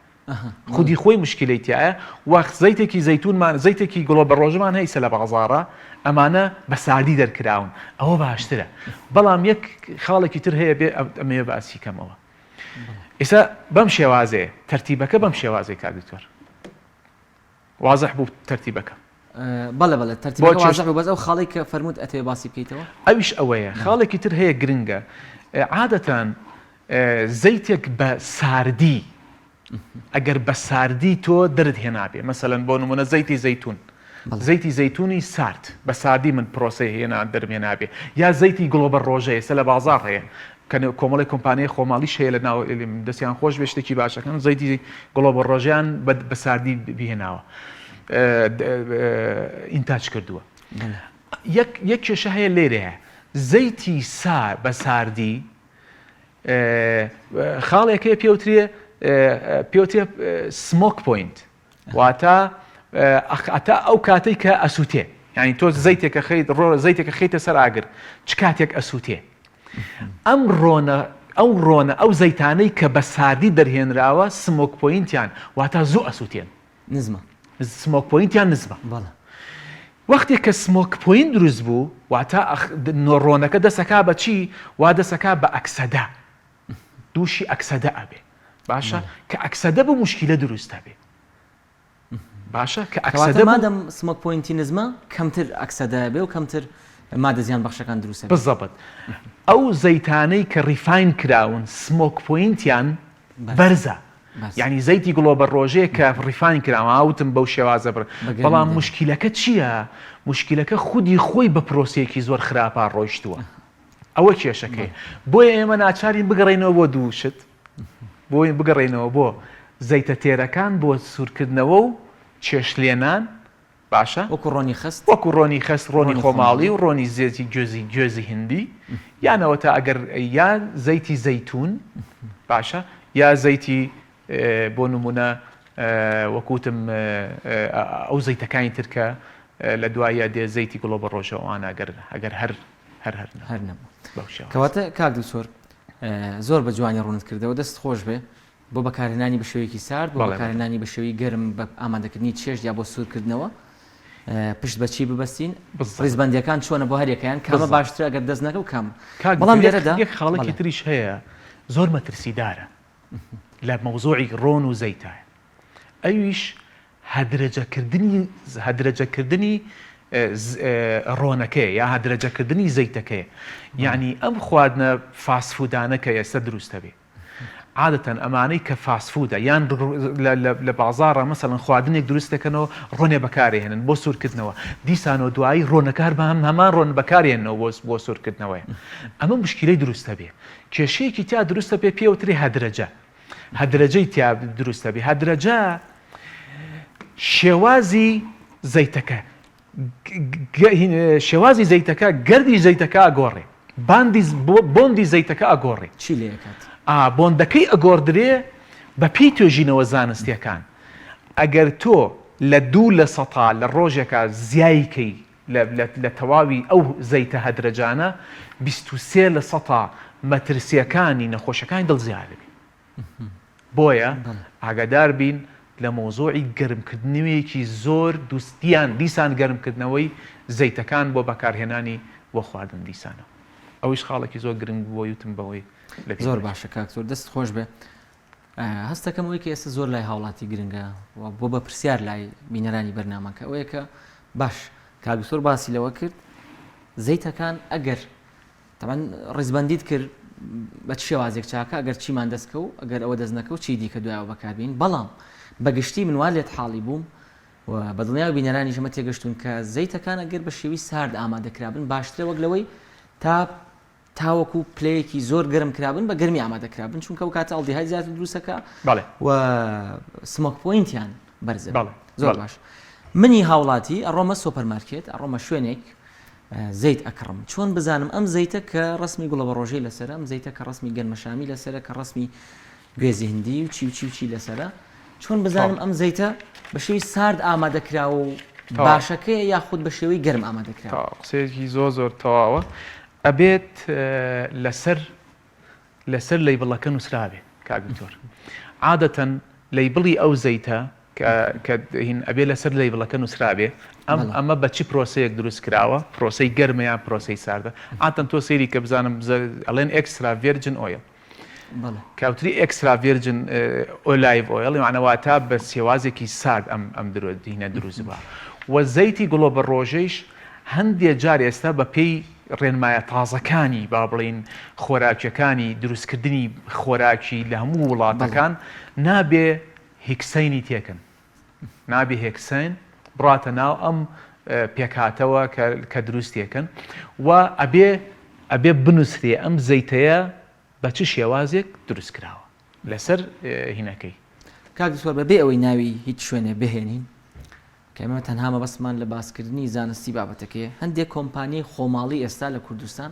S3: خودی خۆی مشکیلەی تایە وە زەیتێکی زەیتونمان زەیتێکی گوڵۆ بە ڕۆژمان هەیسە لە بازاڕە ئەمانە بە ساردی دەرکراون ئەوە باشترە بەڵام یەک خاڵێکی تر هەیە بێ ئەمەوێ باسی کەمەوە ئیسا بەم شێوازەیە تەرتیبەکە بەم شێوازەی کاک دکتۆر وازح بوو تەرتیبەکە.
S2: بەڵێ بەڵێ تەرتیبەکە وازح بوو بەس ئەو خاڵەی کە فەرمووت ئەتەوێ باسی بکەیتەوە؟
S3: ئەویش ئەوەیە خاڵێکی تر هەیە گرنگە عادەتەن زەیتێک بە ساردی ئەگەر بە ساردی تۆ دەرت هێنابێ مەسەلەن بۆ نمونە زەیتی زەیتون زەیتی زەیتونی سارد بە ساردی من پرۆسەی هێنا دەرم هێنابێ یا زەیتی گڵۆبە ڕۆژە ئێستا لە بازاڕ هەیە کە کۆمەڵی کۆمپانیای خۆماڵیش هەیە لە ناو دەستیان خۆش بێ شتێکی باشەکەن زەیتی گڵۆبە ڕۆژیان بە ساردی بهێناوە ئینتاج کردووە یەک یەک کێشە هەیە لێرەیە زەیتی سا بە ساردی خاڵێک هەیە پێوترێ پێوترێ smoke point واتە ئەتا ئەو کاتێک کە ئەسووتێ یعنی تۆ زەیتێکە خەیت ڕۆ زەیتێکە خەیتە سەر ئاگر چ کاتێک ئەسووتێ ئەم ڕۆنە ئەو ڕۆنە ئەو زەیتانەی کە بە ساردی دەرهێنراوە smoke point یان واتە زوو ئەسووتێن
S2: نزمە
S3: smoke point یان نزمە وەختێک کە smoke point دروست بوو واتە ڕۆنەکە دەسەکا بە چی وا دەسەکا بە ئەکسەدە دووشی ئەکسەدە ئەبێ باشە کە ئەکسەدە بوو مشکلە دروستە بێ باشە کە
S2: ئەکسەدە مادەم smoke point ی نزمە کەمتر ئەکسەدە بێ و کەمتر مادە زیان بەخشەکان دروستە
S3: بزەبت ئەو زەیتانەی کە refine کراون smoke point یان بەرزە یانی زەیتی گڵۆبە ڕۆژێ کە refine کراوە وتم بەو شێوازە بڕ بەڵام مشکیلەکە چییە؟ مشکیلەکە خودی خۆی بە پرۆسەیەکی زۆر خراپا ڕۆیشتووە ئەوە کێشەکەی بۆیە ئێمە ناچارین بگەڕێینەوە بۆ دوو شت بۆی بگەڕێینەوە بۆ زەیتە تێرەکان بۆ سوورکردنەوە و چێشلێنان باشە
S2: وەکو ڕۆنی خەست
S3: وەکو ڕۆنی خەست ڕۆنی خۆماڵی و ڕۆنی زێتی گوێزی گوێزی هندی یانەوە تا ئەگەر یا زەیتی زەیتون باشە یا زەیتی بۆ نمونە وەکوتم ئەو زەیتەکانی ترکە لە دوایە دێ زەیتی گوڵۆ بە ڕۆژەوانە گەر ئەگەر هەر هەر هەر
S2: هەر نەبوو کەواتە کاک دکتۆر زۆر بە جوانی ڕوونت کردەوە دەست خۆش بێ بۆ بەکارهێنانی بە شێوەیەکی سارد، بۆ بەکارهێنانی بە شێوەی گەرم بە ئامادەکردنی چێشت یا بۆ سوورکردنەوە پشت بە چی ببەستین؟ ڕیزبەندییەکان چۆنە بۆ هەریەکەیان؟ کامە باشترە ئەگەر دەست نەکەوت کامە؟
S3: کاک
S2: بەڵام
S3: دکتۆر
S2: لێرەدا
S3: یەک خاڵێکی
S2: بەڵێ.
S3: تریش هەیە زۆر مەترسیدارە لە مەوزوعی ڕۆن و زەیتایە ئەویش هەدرەجەکردنی هەدرەجەکردنی ڕۆنەکەیە یا هەدرەجەکردنی زەیتەکەیە یعنی ئەم خواردنە fast food انە کە ئێستا دروستە بێ عادەتەن ئەمانەی کە fast food ە یان لە بازاڕا مەسەڵەن خواردنێک دروست دەکەنەوە ڕۆنێ بەکارێنن بۆ سوورکردنەوە دیسانەوە دوایی ڕۆنەکە هەر بە هەمان ڕۆن بەکارێنەوە بۆ بۆ سوورکردنەوەی ئەمە مشکلەی دروستە بێ کێشەیەکی تیا دروستە پێ پێوترێ هەدرەجە هەدرەجەی تیا دروستە بێ هەدرەجە شێوازی زەیتەکە شێوازی زەیتەکە گەردی زەیتەکە ئەگۆڕێ باندی بۆندی زەیتەکە ئەگۆڕێ
S2: چی لێ ئەکات؟
S3: ئا بۆندەکەی ئەگۆڕدرێ بە پێی توێژینەوە زانستیەکان ئەگەر تۆ لە دوو لە سەتا لە ڕۆژێکا زیای کەی لە لە تەواوی ئەو زەیتە هەدرەجانە 23 لە سەتا مەترسیەکانی نەخۆشەکانی دڵ زیاد دەبێ بۆیە ئاگادار بین. لە مەوزوعی گەرمکردنەوەیەکی زۆر دوستیان دیسان گەرمکردنەوەی زەیتەکان بۆ بەکارهێنانی بۆ خواردن دیسانەوە ئەویش خاڵێکی زۆر گرنگ بوو بۆی وتم بەوەی لە بیر
S2: زۆر
S3: نەچێت.
S2: باشە کاک زۆر دەست خۆش بێ هەستەکەم ئەوەی کە ئێستا زۆر لای هاوڵاتی گرنگە و بۆ بە پرسیار لای بینەرانی بەرنامەکە ئەوەیە کە باش کاک دکتۆر باسی لەوە کرد زەیتەکان ئەگەر تەبعەن ڕیزبەندیت کرد بە چ شێوازێک چاکە ئەگەر چیمان دەست کەوت ئەگەر ئەوە دەست نەکەوت چی دیکە دوایەوە بەکاربین بەڵام بەگشتی من وا لێت حاڵی بووم و بە دڵنیاوە بینەرانیش ئەمە تێگەشتوون کە زەیتەکان ئەگەر بە شێوی سارد ئامادە کرابن باشترە وەک لەوەی تا تاوەکو پلەیەکی زۆر گەرم کرابن بە گەرمی ئامادە کرابن چونکە ئەو کاتە ئەڵدیهای زیاتر دروستەکە
S3: بەڵێ
S2: و smoke point یان بەرزە
S3: بەڵێ
S2: زۆر
S3: بەڵێ.
S2: باش منی هاوڵاتی ئەڕۆمە سۆپەر مارکێت ئەڕۆمە شوێنێک زەیت ئەکڕم چۆن بزانم ئەم زەیتە کە ڕەسمی گوڵەبەڕۆژەی لەسەرە ئەم زەیتە کە ڕەسمی گەنمەشامی لەسەرە کە ڕەسمی گوێزی هندی و چی و چی و چی لەسەرە چۆن بزانم ئەم زەیتە بە شێوی سارد ئامادە کراوە و باشەکەیە یاخود بە شێوەی گەرم ئامادە کراوە؟
S3: قسەیەکی زۆر زۆر تەواوە ئەبێت لەسەر لەسەر label ەکە نوسرابێ کاک دکتۆر عادەتەن label ی ئەو زەیتە کە هین ئەبێ لەسەر label ەکە نوسرابێ ئەم ئەمە بە چ پرۆسەیەک دروست کراوە پرۆسەی گەرمە یان پرۆسەی ساردە عادەتەن تۆ سەیری کە بزانم ئەڵێن extra virgin oil کاوتری extra virgin olive oil یعنی واتە بە شێوازێکی سارد ئەم ئەم درۆ دینە دروست بووە و زەیتی گوڵۆبە ڕۆژەیش هەندێ جار ئێستا بە پێی ڕێنمایە تازەکانی با بڵێین خۆراکیەکانی دروستکردنی خۆراکی لە هەموو وڵاتەکان نابێ hexane ی تێکەن نابێ hexane بڕاتە ناو ئەم پێکهاتەوە کە دروستێکن و ئەبێ ئەبێ بنووسرێ ئەم زەیتەیە بە چ شێوازێک دروست کراوە لەسەر هینەکەی.
S2: کاک دکتۆر بەبێ ئەوەی ناوی هیچ شوێنێ بهێنین کە ئێمە تەنها مەبەستمان لە باسکردنی زانستی بابەتەکەیە، هەندێک کۆمپانیای خۆماڵی ئێستا لە کوردستان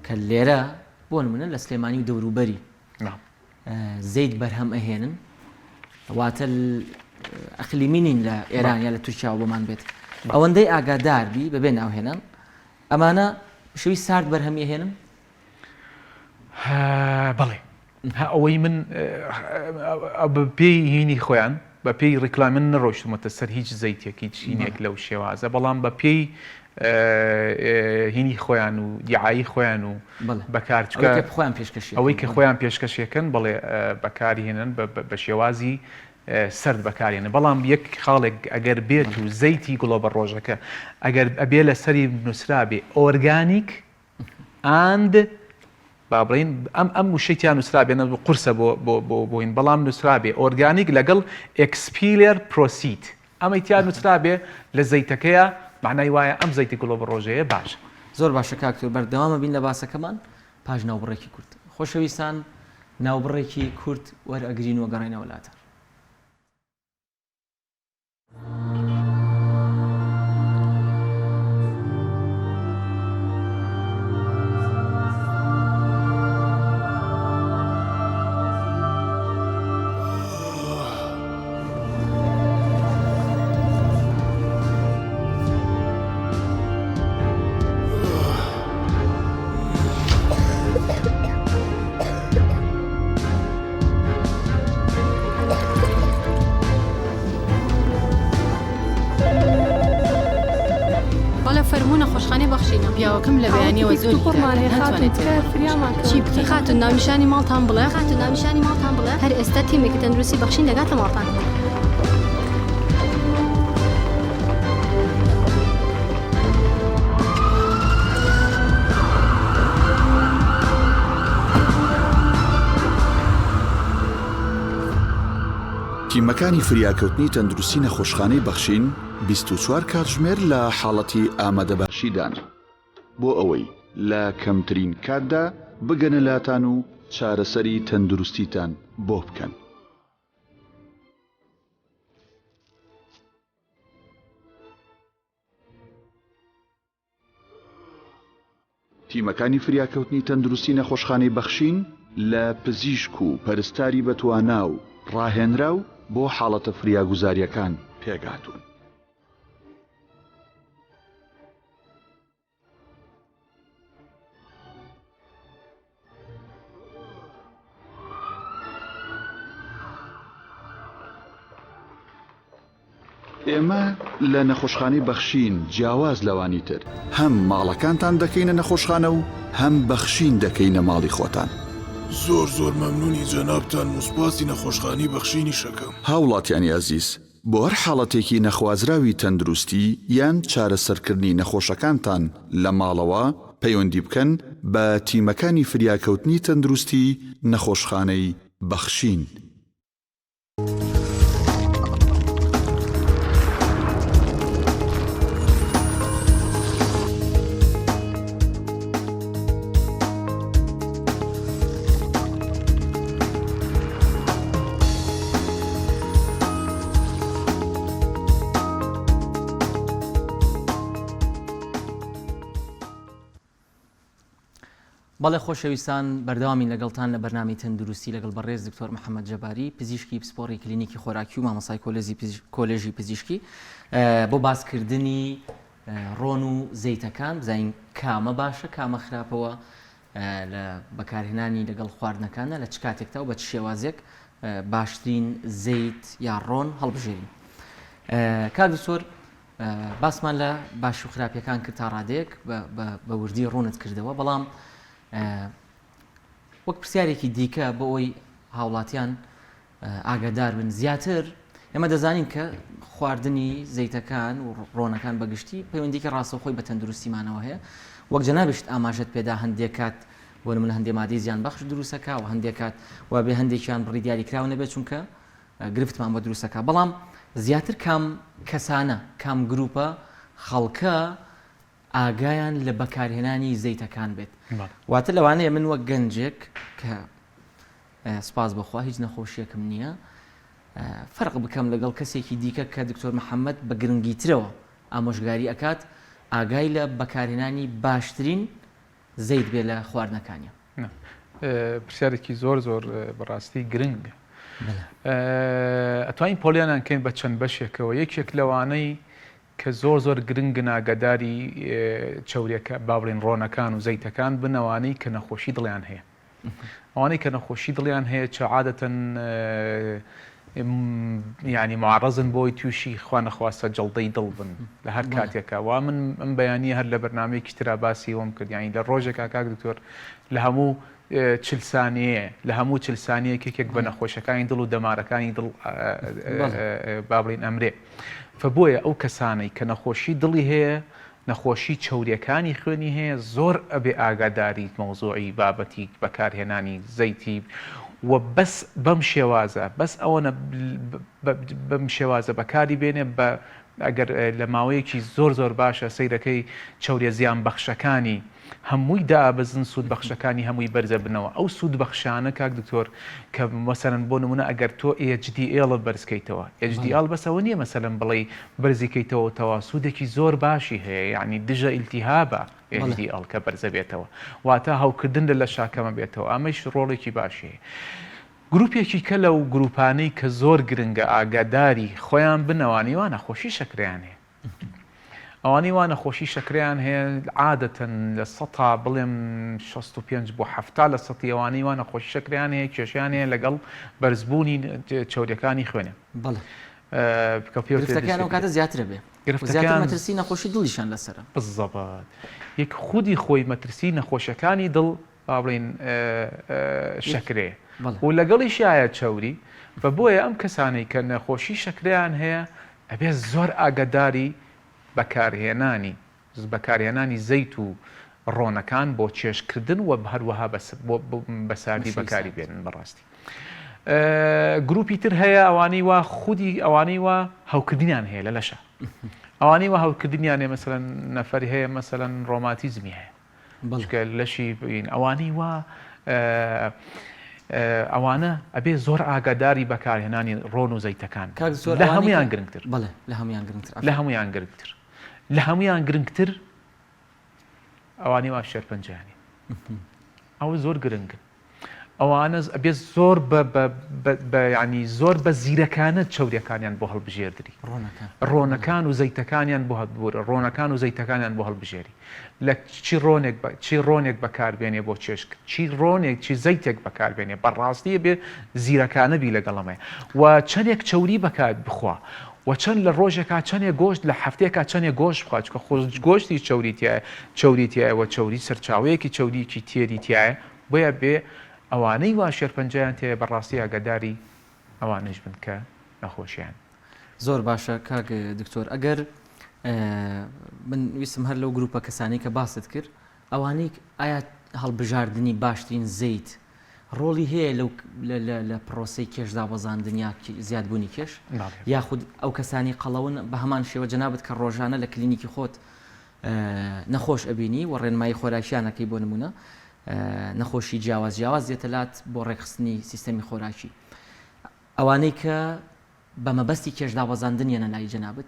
S2: کە لێرە بۆ نمونە لە سلێمانی و دەوروبەری زەیت بەرهەم ئەهێنن واتە ئەقلیمی نین لە ئێران یا لە تورکیاوە بۆمان بێت ئەوەندەی ئاگادار بی بەبێ ناوهێنان ئەمانە شوی سارد بەرهەمی ئەهێنن؟
S3: بەڵێ ئەوەی من بە پێی هینی خۆیان بە پێی ڕیکلام من نەڕۆیشتومەتە سەر هیچ زەیتێک هیچ هینێک لەو شێوازە بەڵام بە پێی هینی خۆیان و دیعایی خۆیان و بەکار چکە
S2: خۆیان پێشکەشی
S3: ئەوەی کە خۆیان پێشکەشیەکەن بەڵێ بەکارهێنن بە شێوازی سەرد بەکارێنن بەڵام یەک خاڵێک ئەگەر بێت و زەیتی گوڵۆبە ڕۆژەکە ئەگەر ئەبێ لەسەری نووسرابێ organic and با بڵێین ئەم ئەم وشەی تیا نووسرابێ نە قورسە بۆ بۆ بۆ بۆین بەڵام نووسرابێ organic لەگەڵ expeller pressed ئەمەی تیا نووسرابێ لە زەیتەکەیە معنای وایە ئەم زەیتی گوڵۆبە ڕۆژەیە باشە.
S2: زۆر باشە کاک تۆر بەردەوامە بین لە باسەکەمان پاش ناوبڕێکی کورت خۆشەویستان ناوبڕێکی کورت وەرئەگرین و گەڕێنەوە لاتان.
S4: بەڵێ فەرموو نەخۆشخانەی بەخشینە. پیاوەکەم لە بەیانیەوە زۆری ناتوانێت چی بکەین خاتون ناونیشانی ماڵتان بڵێ خاتون ناونیشانی ماڵتان بڵێ هەر ئێستا تیمێکی تەندروستی بەخشین دەگاتە ماڵتان.
S5: تیمەکانی فریاکەوتنی تەندروستی نەخۆشخانەی بەخشین 24 کاتژمێر لە حاڵەتی ئامادەباشیدان بۆ ئەوەی لە کەمترین کاتدا بگەنە لاتان و چارەسەری تەندروستیتان بۆ بکەن. تیمەکانی فریاکەوتنی تەندروستی نەخۆشخانەی بەخشین لە پزیشک و پەرستاری بەتوانا و ڕاهێنراو بۆ حاڵەتە فریاگوزارییەکان پێکهاتوون. ئێمە لە نەخۆشخانەی بەخشین جیاواز لەوانی تر هەم ماڵەکانتان دەکەینە نەخۆشخانە و هەم بەخشین دەکەینە ماڵی خۆتان.
S6: زۆر زۆر مەمنونی جەنابتانم و سوپاسی نەخۆشخانەی بەخشینیش ئەکەم.
S5: هاوڵاتیانی ئەزیز بۆ هەر حاڵەتێکی نەخوازراوی تەندروستی یان چارەسەرکردنی نەخۆشەکانتان لە ماڵەوە پەیوەندی بکەن بە تیمەکانی فریاکەوتنی تەندروستی نەخۆشخانەی بەخشین.
S2: بەڵێ خۆشەویستان بەردەوامین لەگەڵتان لە بەرنامەی تەندروستی لەگەڵ بەڕێز دکتۆر محەممەد جەباری پزیشکی پسپۆڕی کلینیکی خۆراکی و مامۆسای کۆلێزی کۆلێژی پزیشکی بۆ باسکردنی ڕۆن و زەیتەکان بزانین کامە باشە کامە خراپەوە لە بەکارهێنانی لەگەڵ خواردنەکاندا لە چ کاتێکدا و بە چ شێوازێک باشترین زەیت یا ڕۆن هەڵبژێرین کاک دکتۆر باسمان لە باش و خراپیەکان کرد تا ڕادەیەک بە وردی ڕوونت کردەوە بەڵام وەک پرسیارێکی دیکە بۆ ئەوەی هاوڵاتیان ئاگادار بن زیاتر، ئێمە دەزانین کە خواردنی زەیتەکان و ڕۆنەکان بە گشتی پەیوەندیکی ڕاستەوخۆی بە تەندروستیمانەوە هەیە، وەک جەنابیشت ئاماژەت پێدا هەندێک کات بۆ نمونە هەندێ مادەی زیان بەخش دروستەکا و هەندێک کات وا بێ هەندێکیان بڕی دیاریکراو نەبێت چونکە گرفتمان بۆ دروستەکا بەڵام زیاتر کام کەسانە کام گروپە خەڵکە ئاگایان لە بەکارهێنانی زەیتەکان بێت واتە لەوانەیە من وەک گەنجێک کە سوپاس بۆ خوا هیچ نەخۆشیەکم نییە فەرق بکەم لەگەڵ کەسێکی دیکە کە دکتۆر محەممەد بە گرنگیترەوە ئامۆژگاری ئەکات ئاگای لە بەکارهێنانی باشترین زەیت بێ لە خواردنەکانیان.
S3: پرسیارێکی زۆر زۆر بەڕاستی گرنگ ئەتوانین پۆلیانان کەین بە چەند بەشێکەوە یەکێک لەوانەی کە زۆر زۆر گرنگن ئاگاداری چەوریەکە با بڵێین ڕۆنەکان و زەیتەکان بن ئەوانەی کە نەخۆشی دڵیان هەیە ئەوانەی کە نەخۆشی دڵیان هەیە چە عادەتەن یعنی معرضن بۆی تووشی خوا نەخواستە جەڵدەی دڵ بن لە هەر کاتێکە وا من ئەم بەیانیە هەر لە بەرنمەیەکی ترا باسی وم کرد یعنی لە ڕۆژێکا کاک دکتۆر لە هەموو چل سانیەیە، لە هەموو چل سانیەیەک یەکێک بە نەخۆشەکانی دڵ و دەمارەکانی دڵ با بڵێین ئەمرێ. فە بۆیە ئەو کەسانەی کە نەخۆشی دڵی هەیە، نەخۆشی چەوریەکانی خوێنی هەیە زۆر ئەبێ ئاگاداری مەوزوعی بابەتی بەکارهێنانی زەیتی و بەس بەم شێوازە بەس ئەوەنە بەم شێوازە بەکاری بێنێ بە ئەگەر لە ماوەیەکی زۆر زۆر باشە سەیرەکەی چەوریە زیان بەخشەکانی هەمووی دابەزن سوود بەخشەکانی هەمووی بەرزەبنەوە ئەو سوود بەخشانە کاک دکتۆر کە مەسەلەن بۆ نمونە ئەگەر تۆ HDL ت بەرز کەیتەوە HDL بەس ئەوە نییە مەسەلەن بڵێی بەرزی کەیتەوە تەوا سوودێکی زۆر باشی هەیە یعنی دژە ئیلتیهابە HDL کە بەرزەبێتەوە واتە هەوکردن لە لەشا کەمە بێتەوە ئەمەیش ڕۆڵێکی باشی هەیە گروپێکی کە لەو گروپانەی کە زۆر گرنگە ئاگاداری خۆیان بن ئەوانەی وا نەخۆشی شەکرەیان هەیە ئەوانەی وا نەخۆشی شەکرەیان هەیە عادەتەن لە سەتا بڵێم 65 بۆ 70 لە سەتی ئەوانەی وا نەخۆشی شەکرەیان هەیە کێشیان هەیە لەگەڵ بەرزبوونی چەوریەکانی خوێنێ
S2: بەڵێ گرفتەکان ئەو کاتە زیاترە بێ گرفتەکان مەترسی نەخۆشی دڵیشان لەسەرە
S3: بالضبط یەک خودی خۆی مەترسی نەخۆشیەکانی دڵ با بڵێین شەکرەیە و لەگەڵیشیایە چەوری بە بۆیە ئەم کەسانەی کە نەخۆشی شەکرەیان هەیە ئەبێ زۆر ئاگاداری بەکارهێنانی بەکارهێنانی زەیت و ڕۆنەکان بۆ چێژکردن و هەروەها بە ساردی بەکاری بێنن بەڕاستی گروپی تر هەیە ئەوانەی وا خودی ئەوانەی وا هەوکردنیان هەیە لە لەشە ئەوانەی وا هەوکردنیان هەیە مەسەلەن نەفەری هەیە مەسەلەن ڕۆماتیزمی هەیە چونکە لەشی بین ئەوانەی وا ئەوانە ئەبێ زۆر ئاگاداری بەکارهێنانی ڕۆن و زەیتەکان لە هەمویان گرنگتر
S2: لە هەمویان گرنگتر
S3: لە هەمویان گرنگتر لە هەمویان گرنگتر ئەوانەی وا شێرپەنجەیانی ئەوە زۆر گرنگن ئەوانە ئەبێ زۆر بە بە بە یانی زۆر بە زیرەکانە چەوریەکانیان بۆ هەڵبژێردری ڕۆنەکان و زەیتەکانیان بۆ هەبوورە ڕۆنەکان و زەیتەکانیان بۆ هەڵبژێری لە چی ڕۆنێک بە چی ڕۆنێک بەکاربێنێ بۆ چێشک چی ڕۆنێک چی زەیتێک بەکاربێنێ بەڕاستی بێ زیرەکانە بی لەگەڵەمەیە و چەندێک چەوری بەکات بخوا. و چەند لە ڕۆژێکا چەنێ گۆشت لە هەفتەیەکا چەنێ گۆشت بخوا چونکە خۆ گۆشتی چەوری تیایە چەوری تیایە و چەوری سەرچاوەیەکی چەوریی تێری تیایە بۆیە بێ ئەوانەی وا شێرپەنجەیان تیایە بەڕاستی ئاگاداری ئەوانەیش بن کە نەخۆشیان.
S2: زۆر باشە کاک دکتۆر ئەگەر من ویستم هەر لەو گروپە کەسانی کە باست کرد ئەوانەی ئایا هەڵبژاردنی باشترین زەیت ڕۆڵی هەیە لەو لە پرۆسەی کێش دابەزاندن یا زیادبوونی کێش یاخود ئەو کەسانی قەڵەون بە هەمان شێوە جەنابت کە ڕۆژانە لە کلینیکی خۆت نەخۆش ئەبینی و ڕێنمایی خۆراکیانەکەی بۆ نمونە نەخۆشی جیاواز جیاواز دێتە لات بۆ ڕێکخستنی سیستەمی خۆراکی ئەوانەی کە بە مەبەستی کێش دابەزاندن یەنە لای جەنابت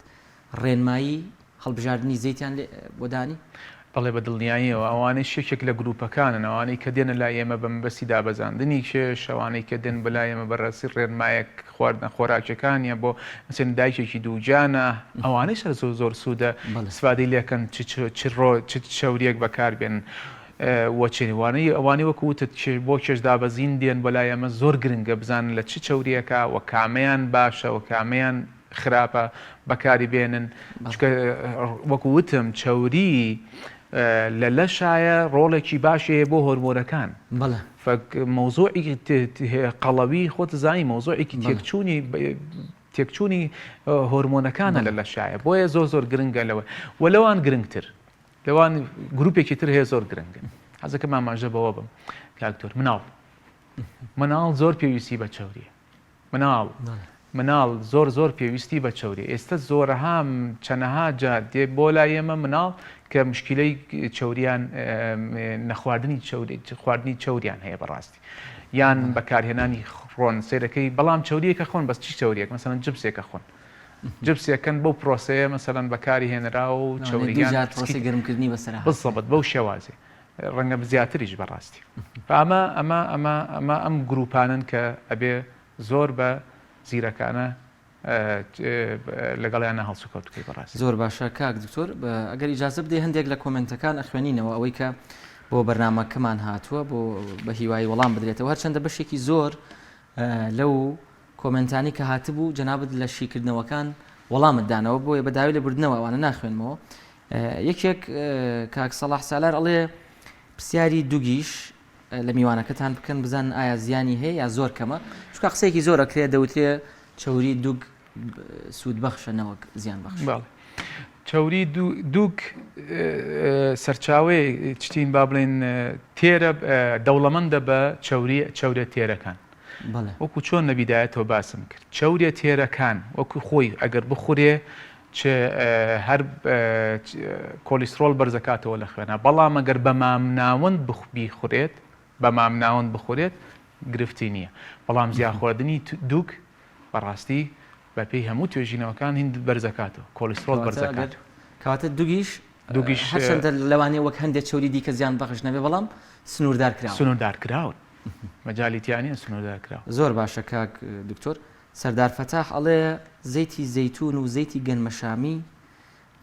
S2: ڕێنمایی هەڵبژاردنی زەیتیان لێ بۆ دانی؟
S3: بەڵێ بە دڵنیاییەوە، ئەوانەیش یەکێک لە گروپەکانن، ئەوانەی کە دێنە لای ئێمە بە مەبەستی دابەزاندنی کێش، ئەوانەی کە دێن بۆ لای ئێمە بە ڕاستی ڕێنمایەک خواردنە خۆراکیەکانیە بۆ مەسەلەن دایکێکی دووگیانە، ئەوانەیش هەر زۆر زۆر سوودە ئیسفادەی لێکەن چ چ ڕۆ چ چەوریەک بەکار بێنن. وە چ وانەی ئەوانەی وەکو وتت بۆ کێش دابەزین دێن بۆ لای ئێمە زۆر گرنگە بزانن لە چ چەوریەکە وە کامەیان باشە وە کامەیان خراپە بەکاری بێنن چونکە وەکو وتم چەوری لە لەشایە ڕۆڵێکی باشی هەیە بۆ هۆرمۆنەکان مەوزوعی قەڵەوی خۆت زانی مەوزوعێکی تێکچوونی تێکچوونی هۆرمۆنەکانە لە لەشایە بۆیە زۆر زۆر گرنگە لەوە وە لەوان گرنگتر لەوان گروپێکی تر هەیە زۆر گرنگن حەزەکەم ئاماژە بەوە بم کاک دکتۆر مناڵ مناڵ زۆر پێویستی بە چەوریە مناڵ مناڵ زۆر زۆر پێویستی بە چەوری ئێستا زۆرەها چەنەها جار دێ بۆ لای ئێمە مناڵ کە مشکلەی چەوریان نەخواردنی چەوری خواردنی چەوریان هەیە بەڕاستی یان بەکارهێنانی ڕۆن سێرەکەی بەڵام چەوریەکە خۆن بەس چی چەوریەک مەسەن جپسێکە خۆن جپسێکن بەو پرۆسەیە مەسەلەن بەکاری هێنراوە و چەوریان
S2: پرۆسەی گەرمکردنی بەسەرا هاتووە.
S3: بالضبط بەو شێوازی ڕەنگە زیاتریش بەڕاستی ئەمە ئەمە ئەمە ئەمە ئەم گروپانن کە ئەبێ زۆر بە زیرەکانە لەگەڵیانە هەڵسوکەوت بکەی بەڕاستی.
S2: زۆر باشە کاک دکتۆر ئەگەر ئیجازە بدەی هەندێک لە کۆمێنتەکان ئەخوێنینەوە ئەوەی کە بۆ بەرنامەکەمان هاتووە بۆ بە هیوای وەڵام بدرێتەوە هەرچەندە بەشێکی زۆر لەو کۆمێنتانەی کە هاتبوو جەنابت لە شیکردنەوەکان وەڵامت دانەوە بۆیە بە داوای لێبوردنەوە ئەوانە ناخوێنمەوە یەکێک کاک سەڵاح سالار ئەڵێ پرسیاری دوگیش لە میوانەکەتان بکەن بزانن ئایا زیانی هەیە یا زۆر کەمە چونکە قسەیەکی زۆر ئەکرێ دەوترێ چەوری دوگ سوود بەخشە نەوەک زیان بەخش.
S3: بەڵێ چەوری دوگ سەرچاوەیە چتین با بڵێن تێرە دەوڵەمەندە بە چەوری چەورە تێرەکان وەکو چۆن لە بیدایەتەوە باسم کرد چەوریە تێرەکان وەکو خۆی ئەگەر بخورێ چ هەر کۆلیسترۆڵ بەرزەکاتەوە لە خوێنە بەڵام ئەگەر بە مامناوەند بیخورێت بە مامناوەند بخورێت گرفتی نییە بەڵام زیاخواردنی دوگ بەڕاستی بەپێی هەموو توێژینەوەکان هیند بەرزەکاتەوە کۆلیسترۆڵ بەرزەکاتەوە.
S2: کەواتە دوگیش
S3: دوگیش
S2: هەرچەندە لەوانەیە وەک هەندێک چەوری دیکە زیان بەخش نەبێ بەڵام سنووردار کراوە.
S3: سنووردار کراون مەجالی تیا نییە سنووردار کراوە.
S2: زۆر باشە کاک دکتۆر. سەردار فەتاح ئەڵێ زەیتی زەیتون و زەیتی گەنمەشامی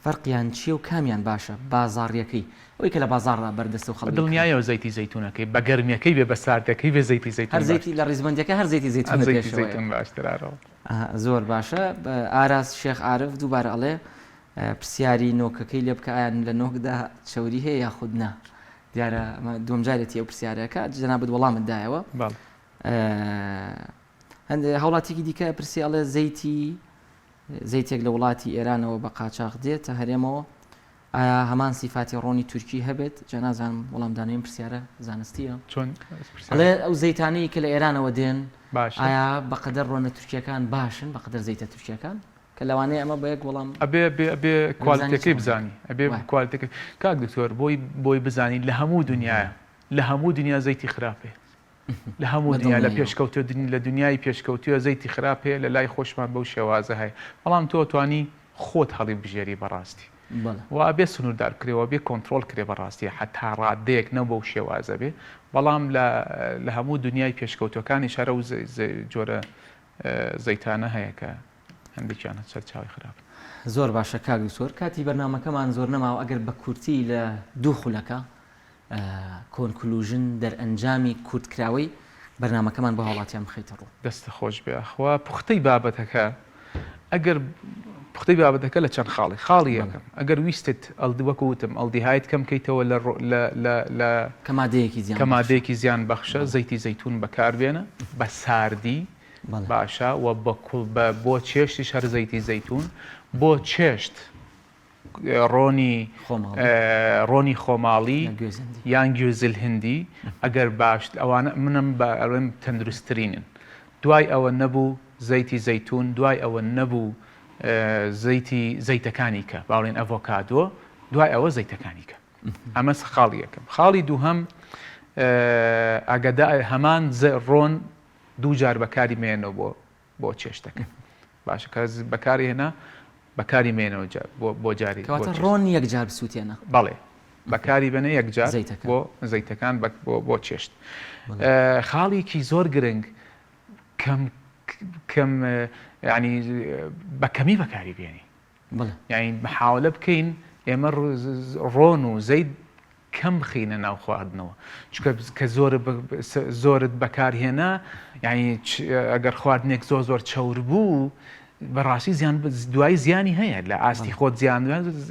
S2: فەرقیان چیە و کامیان باشە بازاڕیەکەی ئەوەی کە لە بازاڕدا بەردەستە و خەڵک
S3: بە دڵنیایەوە زەیتی زەیتونەکەی بە گەرمیەکەی بێ بە ساردەکەی بێ زەیتی زەیتون
S2: هەر زەیتی لە ڕیزبەندیەکە هەر زەیتی زەیتونە
S3: زەیتی زەیتون باشترە ئەرەوە.
S2: زۆر باشە ئاراس شێخ عارف دووبارە ئەڵێ پرسیاری نۆکەکەی لێ بکە ئایا لە نۆکدا چەوری هەیە یاخود نا دیارە ئەمە دووەم جارێتی ئەو پرسیارەکە جەنابت وەڵامت دایەوە هەندێک هاوڵاتیکی دیکە پرسی ئەڵێ زەیتی زەیتێک لە وڵاتی ئێرانەوە بە قاچاخ دێتە هەرێمەوە ئایا هەمان سیفاتی ڕۆنی تورکی هەبێت جا نازانم وەڵامدانەوەی ئەم پرسیارە زانستیە
S3: چۆن
S2: ئەڵێ ئەو زەیتانەی کە لە ئێرانەوە دێن
S3: باشە
S2: ئایا بەقەدەر ڕۆنە تورکیەکان باشن بەقەدەر زەیتە تورکیەکان کە لەوانەیە ئەمە بە یەک وەڵام
S3: ئەبێ ئەبێ ئەبێ کوالتەکەی بزانی ئەبێ کوالتەکەی کاک دکتۆر بۆی بۆی بزانی لە هەموو دنیاە لە هەموو دنیا زەیتی خراپ هەیە لە هەموو دنیا لە پێشکەوتوە لە دنیای پێشکەوتوە زەیتی خراپ هەیە لە لای خۆشمان بەو شێوازە هەیە بەڵام تۆ توانی خۆت هەڵی بژێری بەڕاستی و ئەبێ سنووردار بکرێ و ئەبێ کۆنترۆڵ کرێ بەڕاستی حتا ڕادەیەک نە بەو شێوازە بێ بەڵام لە لە هەموو دنیای پێشکەوتوەکانیش هەر ئەو جۆرە زەیتانە هەیە کە هەندێکیان سەرچاوەی خراپن.
S2: زۆر باشە کاک دکتۆر کاتی بەرنامەکەمان زۆر نەماوە ئەگەر بە کورتی لە دوو خولەکا conclusion، دەرئەنجامی کورتکراوەی بەرنامەکەمان بۆ هاوڵاتیان بخەیتە ڕوو.
S3: دەستت خۆش بێ ئەخوا پوختەی بابەتەکە ئەگەر. پوختەی بابەتەکە لە چەند خاڵی خاڵی یەکەم ئەگەر ویستت ئەلدی وەکو وتم ئەلدیهاید کەم کەیتەوە لە لە لە لە
S2: کە مادەیەکی زیان
S3: کە مادەیەکی زیان بەخشە زەیتی زەیتون بەکاربێنە بە ساردی باشە و بە کوڵ بە بۆ چێشتیش هەر زەیتی زەیتون بۆ چێشت ڕۆنی ڕۆنی خۆماڵی یان گوێزل هندی ئەگەر باش ئەوانە منم بە ئەڵێم تەندروستترینن دوای ئەوە نەبوو زەیتی زەیتون دوای ئەوە نەبوو زەیتی زەیتەکانی کە باڵێن ئەڤۆکادۆ دوای ئەوە زەیتەکانی کە ئەمە خاڵی یەکەم خاڵی دووهەم ئاگەدا هەمان ڕۆن دوو جار بەکاری مێنەوە بۆ بۆ چێشتەکە باشە کە بەکاری هێنا بەکاری مێنەوە بۆ جاری
S2: کەواتە ڕۆن یەک جار بسووتێنە
S3: بەڵێ بەکاری بنە یەک جار بۆ زەیتەکان بۆ چێشت خاڵێکی زۆر گرنگ کەم کەم ینی بە کەمی بەکاری بێنی یعنی محاولە بکەین ئێمە ڕۆن و زەیت کەم بخەینە ناو خواردنەوە چونکە کە زۆر زۆرت بەکارهێنا یعنی ئەگەر خواردنێک زۆر زۆر چەور بوو بەڕاستی زیان دوای زیانی هەیە لە ئاستی خۆت زیان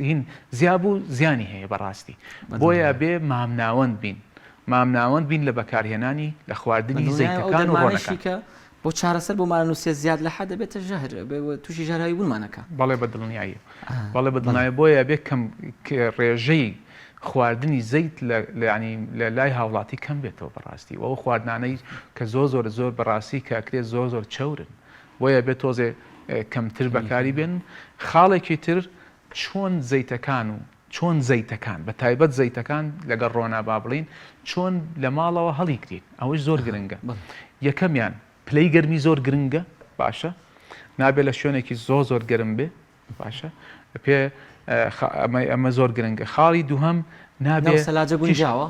S3: هین زیابوو زیانی هەیە بەڕاستی بۆیە بێ مامناوەند بین مامناوەند بین لە بەکارهێنانی لە خواردنی زەیتەکان و ڕۆنەکان.
S2: بۆ چارەسەر بۆ مانەنووسێ زیاد لە حەد دەبێتە ژەهر تووشی ژەهراوی بوونمان ئەکا.
S3: بەڵێ بە دڵنیایی بەڵێ بە دڵنیایی بۆیە ئەبێ کەم ڕێژەی خواردنی زەیت لە یانی لە لای هاوڵاتی کەم بێتەوە بەڕاستی و ئەو خواردنانەی کە زۆر زۆر زۆر بەڕاستی کە ئەکرێ زۆر زۆر چەورن بۆیە ئەبێ تۆزێ کەمتر بەکاری بێن خاڵێکی تر چۆن زەیتەکان و چۆن زەیتەکان بە تایبەت زەیتەکان لەگەڵ ڕۆنا با بڵێین چۆن لە ماڵەوە هەڵیگرین ئەوەش زۆر گرنگە یەکەمیان پلەی گەرمی زۆر گرنگە باشە نابێت لە شوێنێکی زۆر زۆر گەرم بێ باشە پێ ئەمە زۆر گرنگە خاڵی دووهەم نابێ
S2: سەلاجە گونجاوە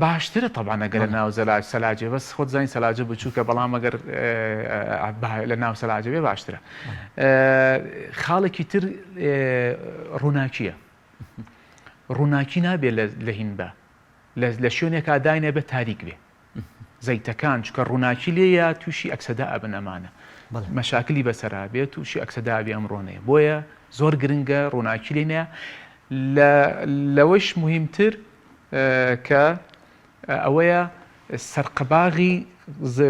S3: باشترە تەبعەن ئەگەر لە ناو زەلاج سەلاجێ بەس خۆت زانی سەلاجە بچووکە بەڵام ئەگەر لە ناو سەلاجە بێ باشترە خاڵێکی تر ڕووناکیە ڕووناکی نابێ لە هین بە لە شوێنێکا داینە بێ تاریک بێ زەیتەکان چکە ڕووناکی لێیە تووشی ئەکسەدا ئەبن ئەمانە مەشاکلی بەسەرا بێت تووشی ئەکسەدا بێ ئەم ڕۆنەیە بۆیە زۆر گرنگە ڕووناکی لێ نەیە لەوەش مهمتر کە ئەوەیە سەرقەباغی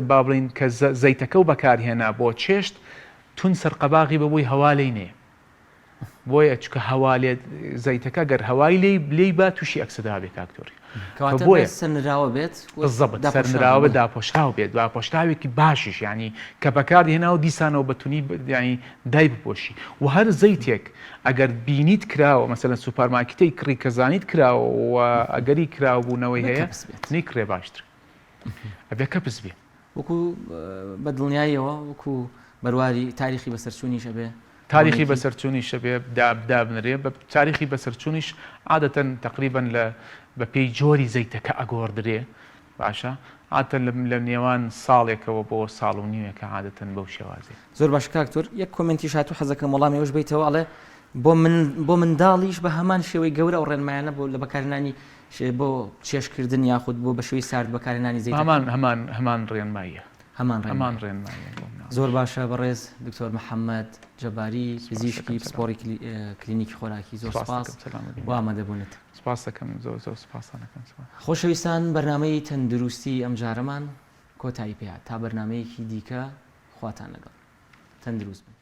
S3: با بڵین کە زەیتەکە و بەکارهێنا بۆ چێشت تون سەرقەباغی بەبووی هەوا لێی نێ بۆیە چونکە هەوا لێ زەیتەکە گەر هەوای لێی لێی با تووشی ئەکسەدا بێ کاک تۆری
S2: کەواتە بۆیە سەرنراوە بێت
S3: بالضبط سەرنراوە داپۆشراو بێت داپۆشراوێکی باشیش ینی کە بەکار هێنا و دیسانەوە بە تونی ینی دای بپۆشی و هەر زەیتێک ئەگەر بینیت کراوە مەسەلەن سوپەرمارکتەی کڕی کە زانیت کراوە و ئەگەری کراوبوونەوەی هەیە نیکڕێ باشتر ئەبێ کەپس بێ
S2: وەکو بە دڵنیاییەوە وەکو بەرواری تاریخی بەسەرچوونیش ئەبێ
S3: تاریخی بەسەرچوونیش ئەبێ دابنرێ بە تاریخی بەسەرچوونیش عادەتەن تەقریبەن لە بە پێی جۆری زەیتەکە ئەگۆڕدرێ باشە عادەتەن لە نێوان ساڵێکەوە بۆ ساڵ و نیوێکە عادەتەن بەو شێوازەیە.
S2: زۆر باشە کاک تور یەک comment یش هاتوو حەزەکەم وەڵامی ئەوش بەیتەوە ئەڵێ بۆ من بۆ منداڵیش بە هەمان شێوەی گەورە ئەو ڕێنمایانە بۆ لە بەکارهێنانی بۆ چێژکردن یاخود بۆ بە شێوەی سارد بەکارهێنانی زەیتەکان.
S3: هەمان هەمان هەمان ڕێنماییە.
S2: هەمان ڕێنماییە.
S3: هەمان ڕێنماییە بۆ مناڵیش.
S2: زۆر باشە بەڕێز دکتۆر محەمەد جەباری پزیشکی پسپۆڕی کلینیکی خۆراکی زۆر سپاس بۆ ئامادەبوونت.
S3: سپاس دەکەم زۆر زۆر سپاستان دەکەم سپاس.
S2: خۆشەویستان بەرنامەی تەندروستی ئەمجارەمان کۆتایی پێهات تا بەرنامەیەکی دیکە خواتان لەگەڵ تەندروست بن.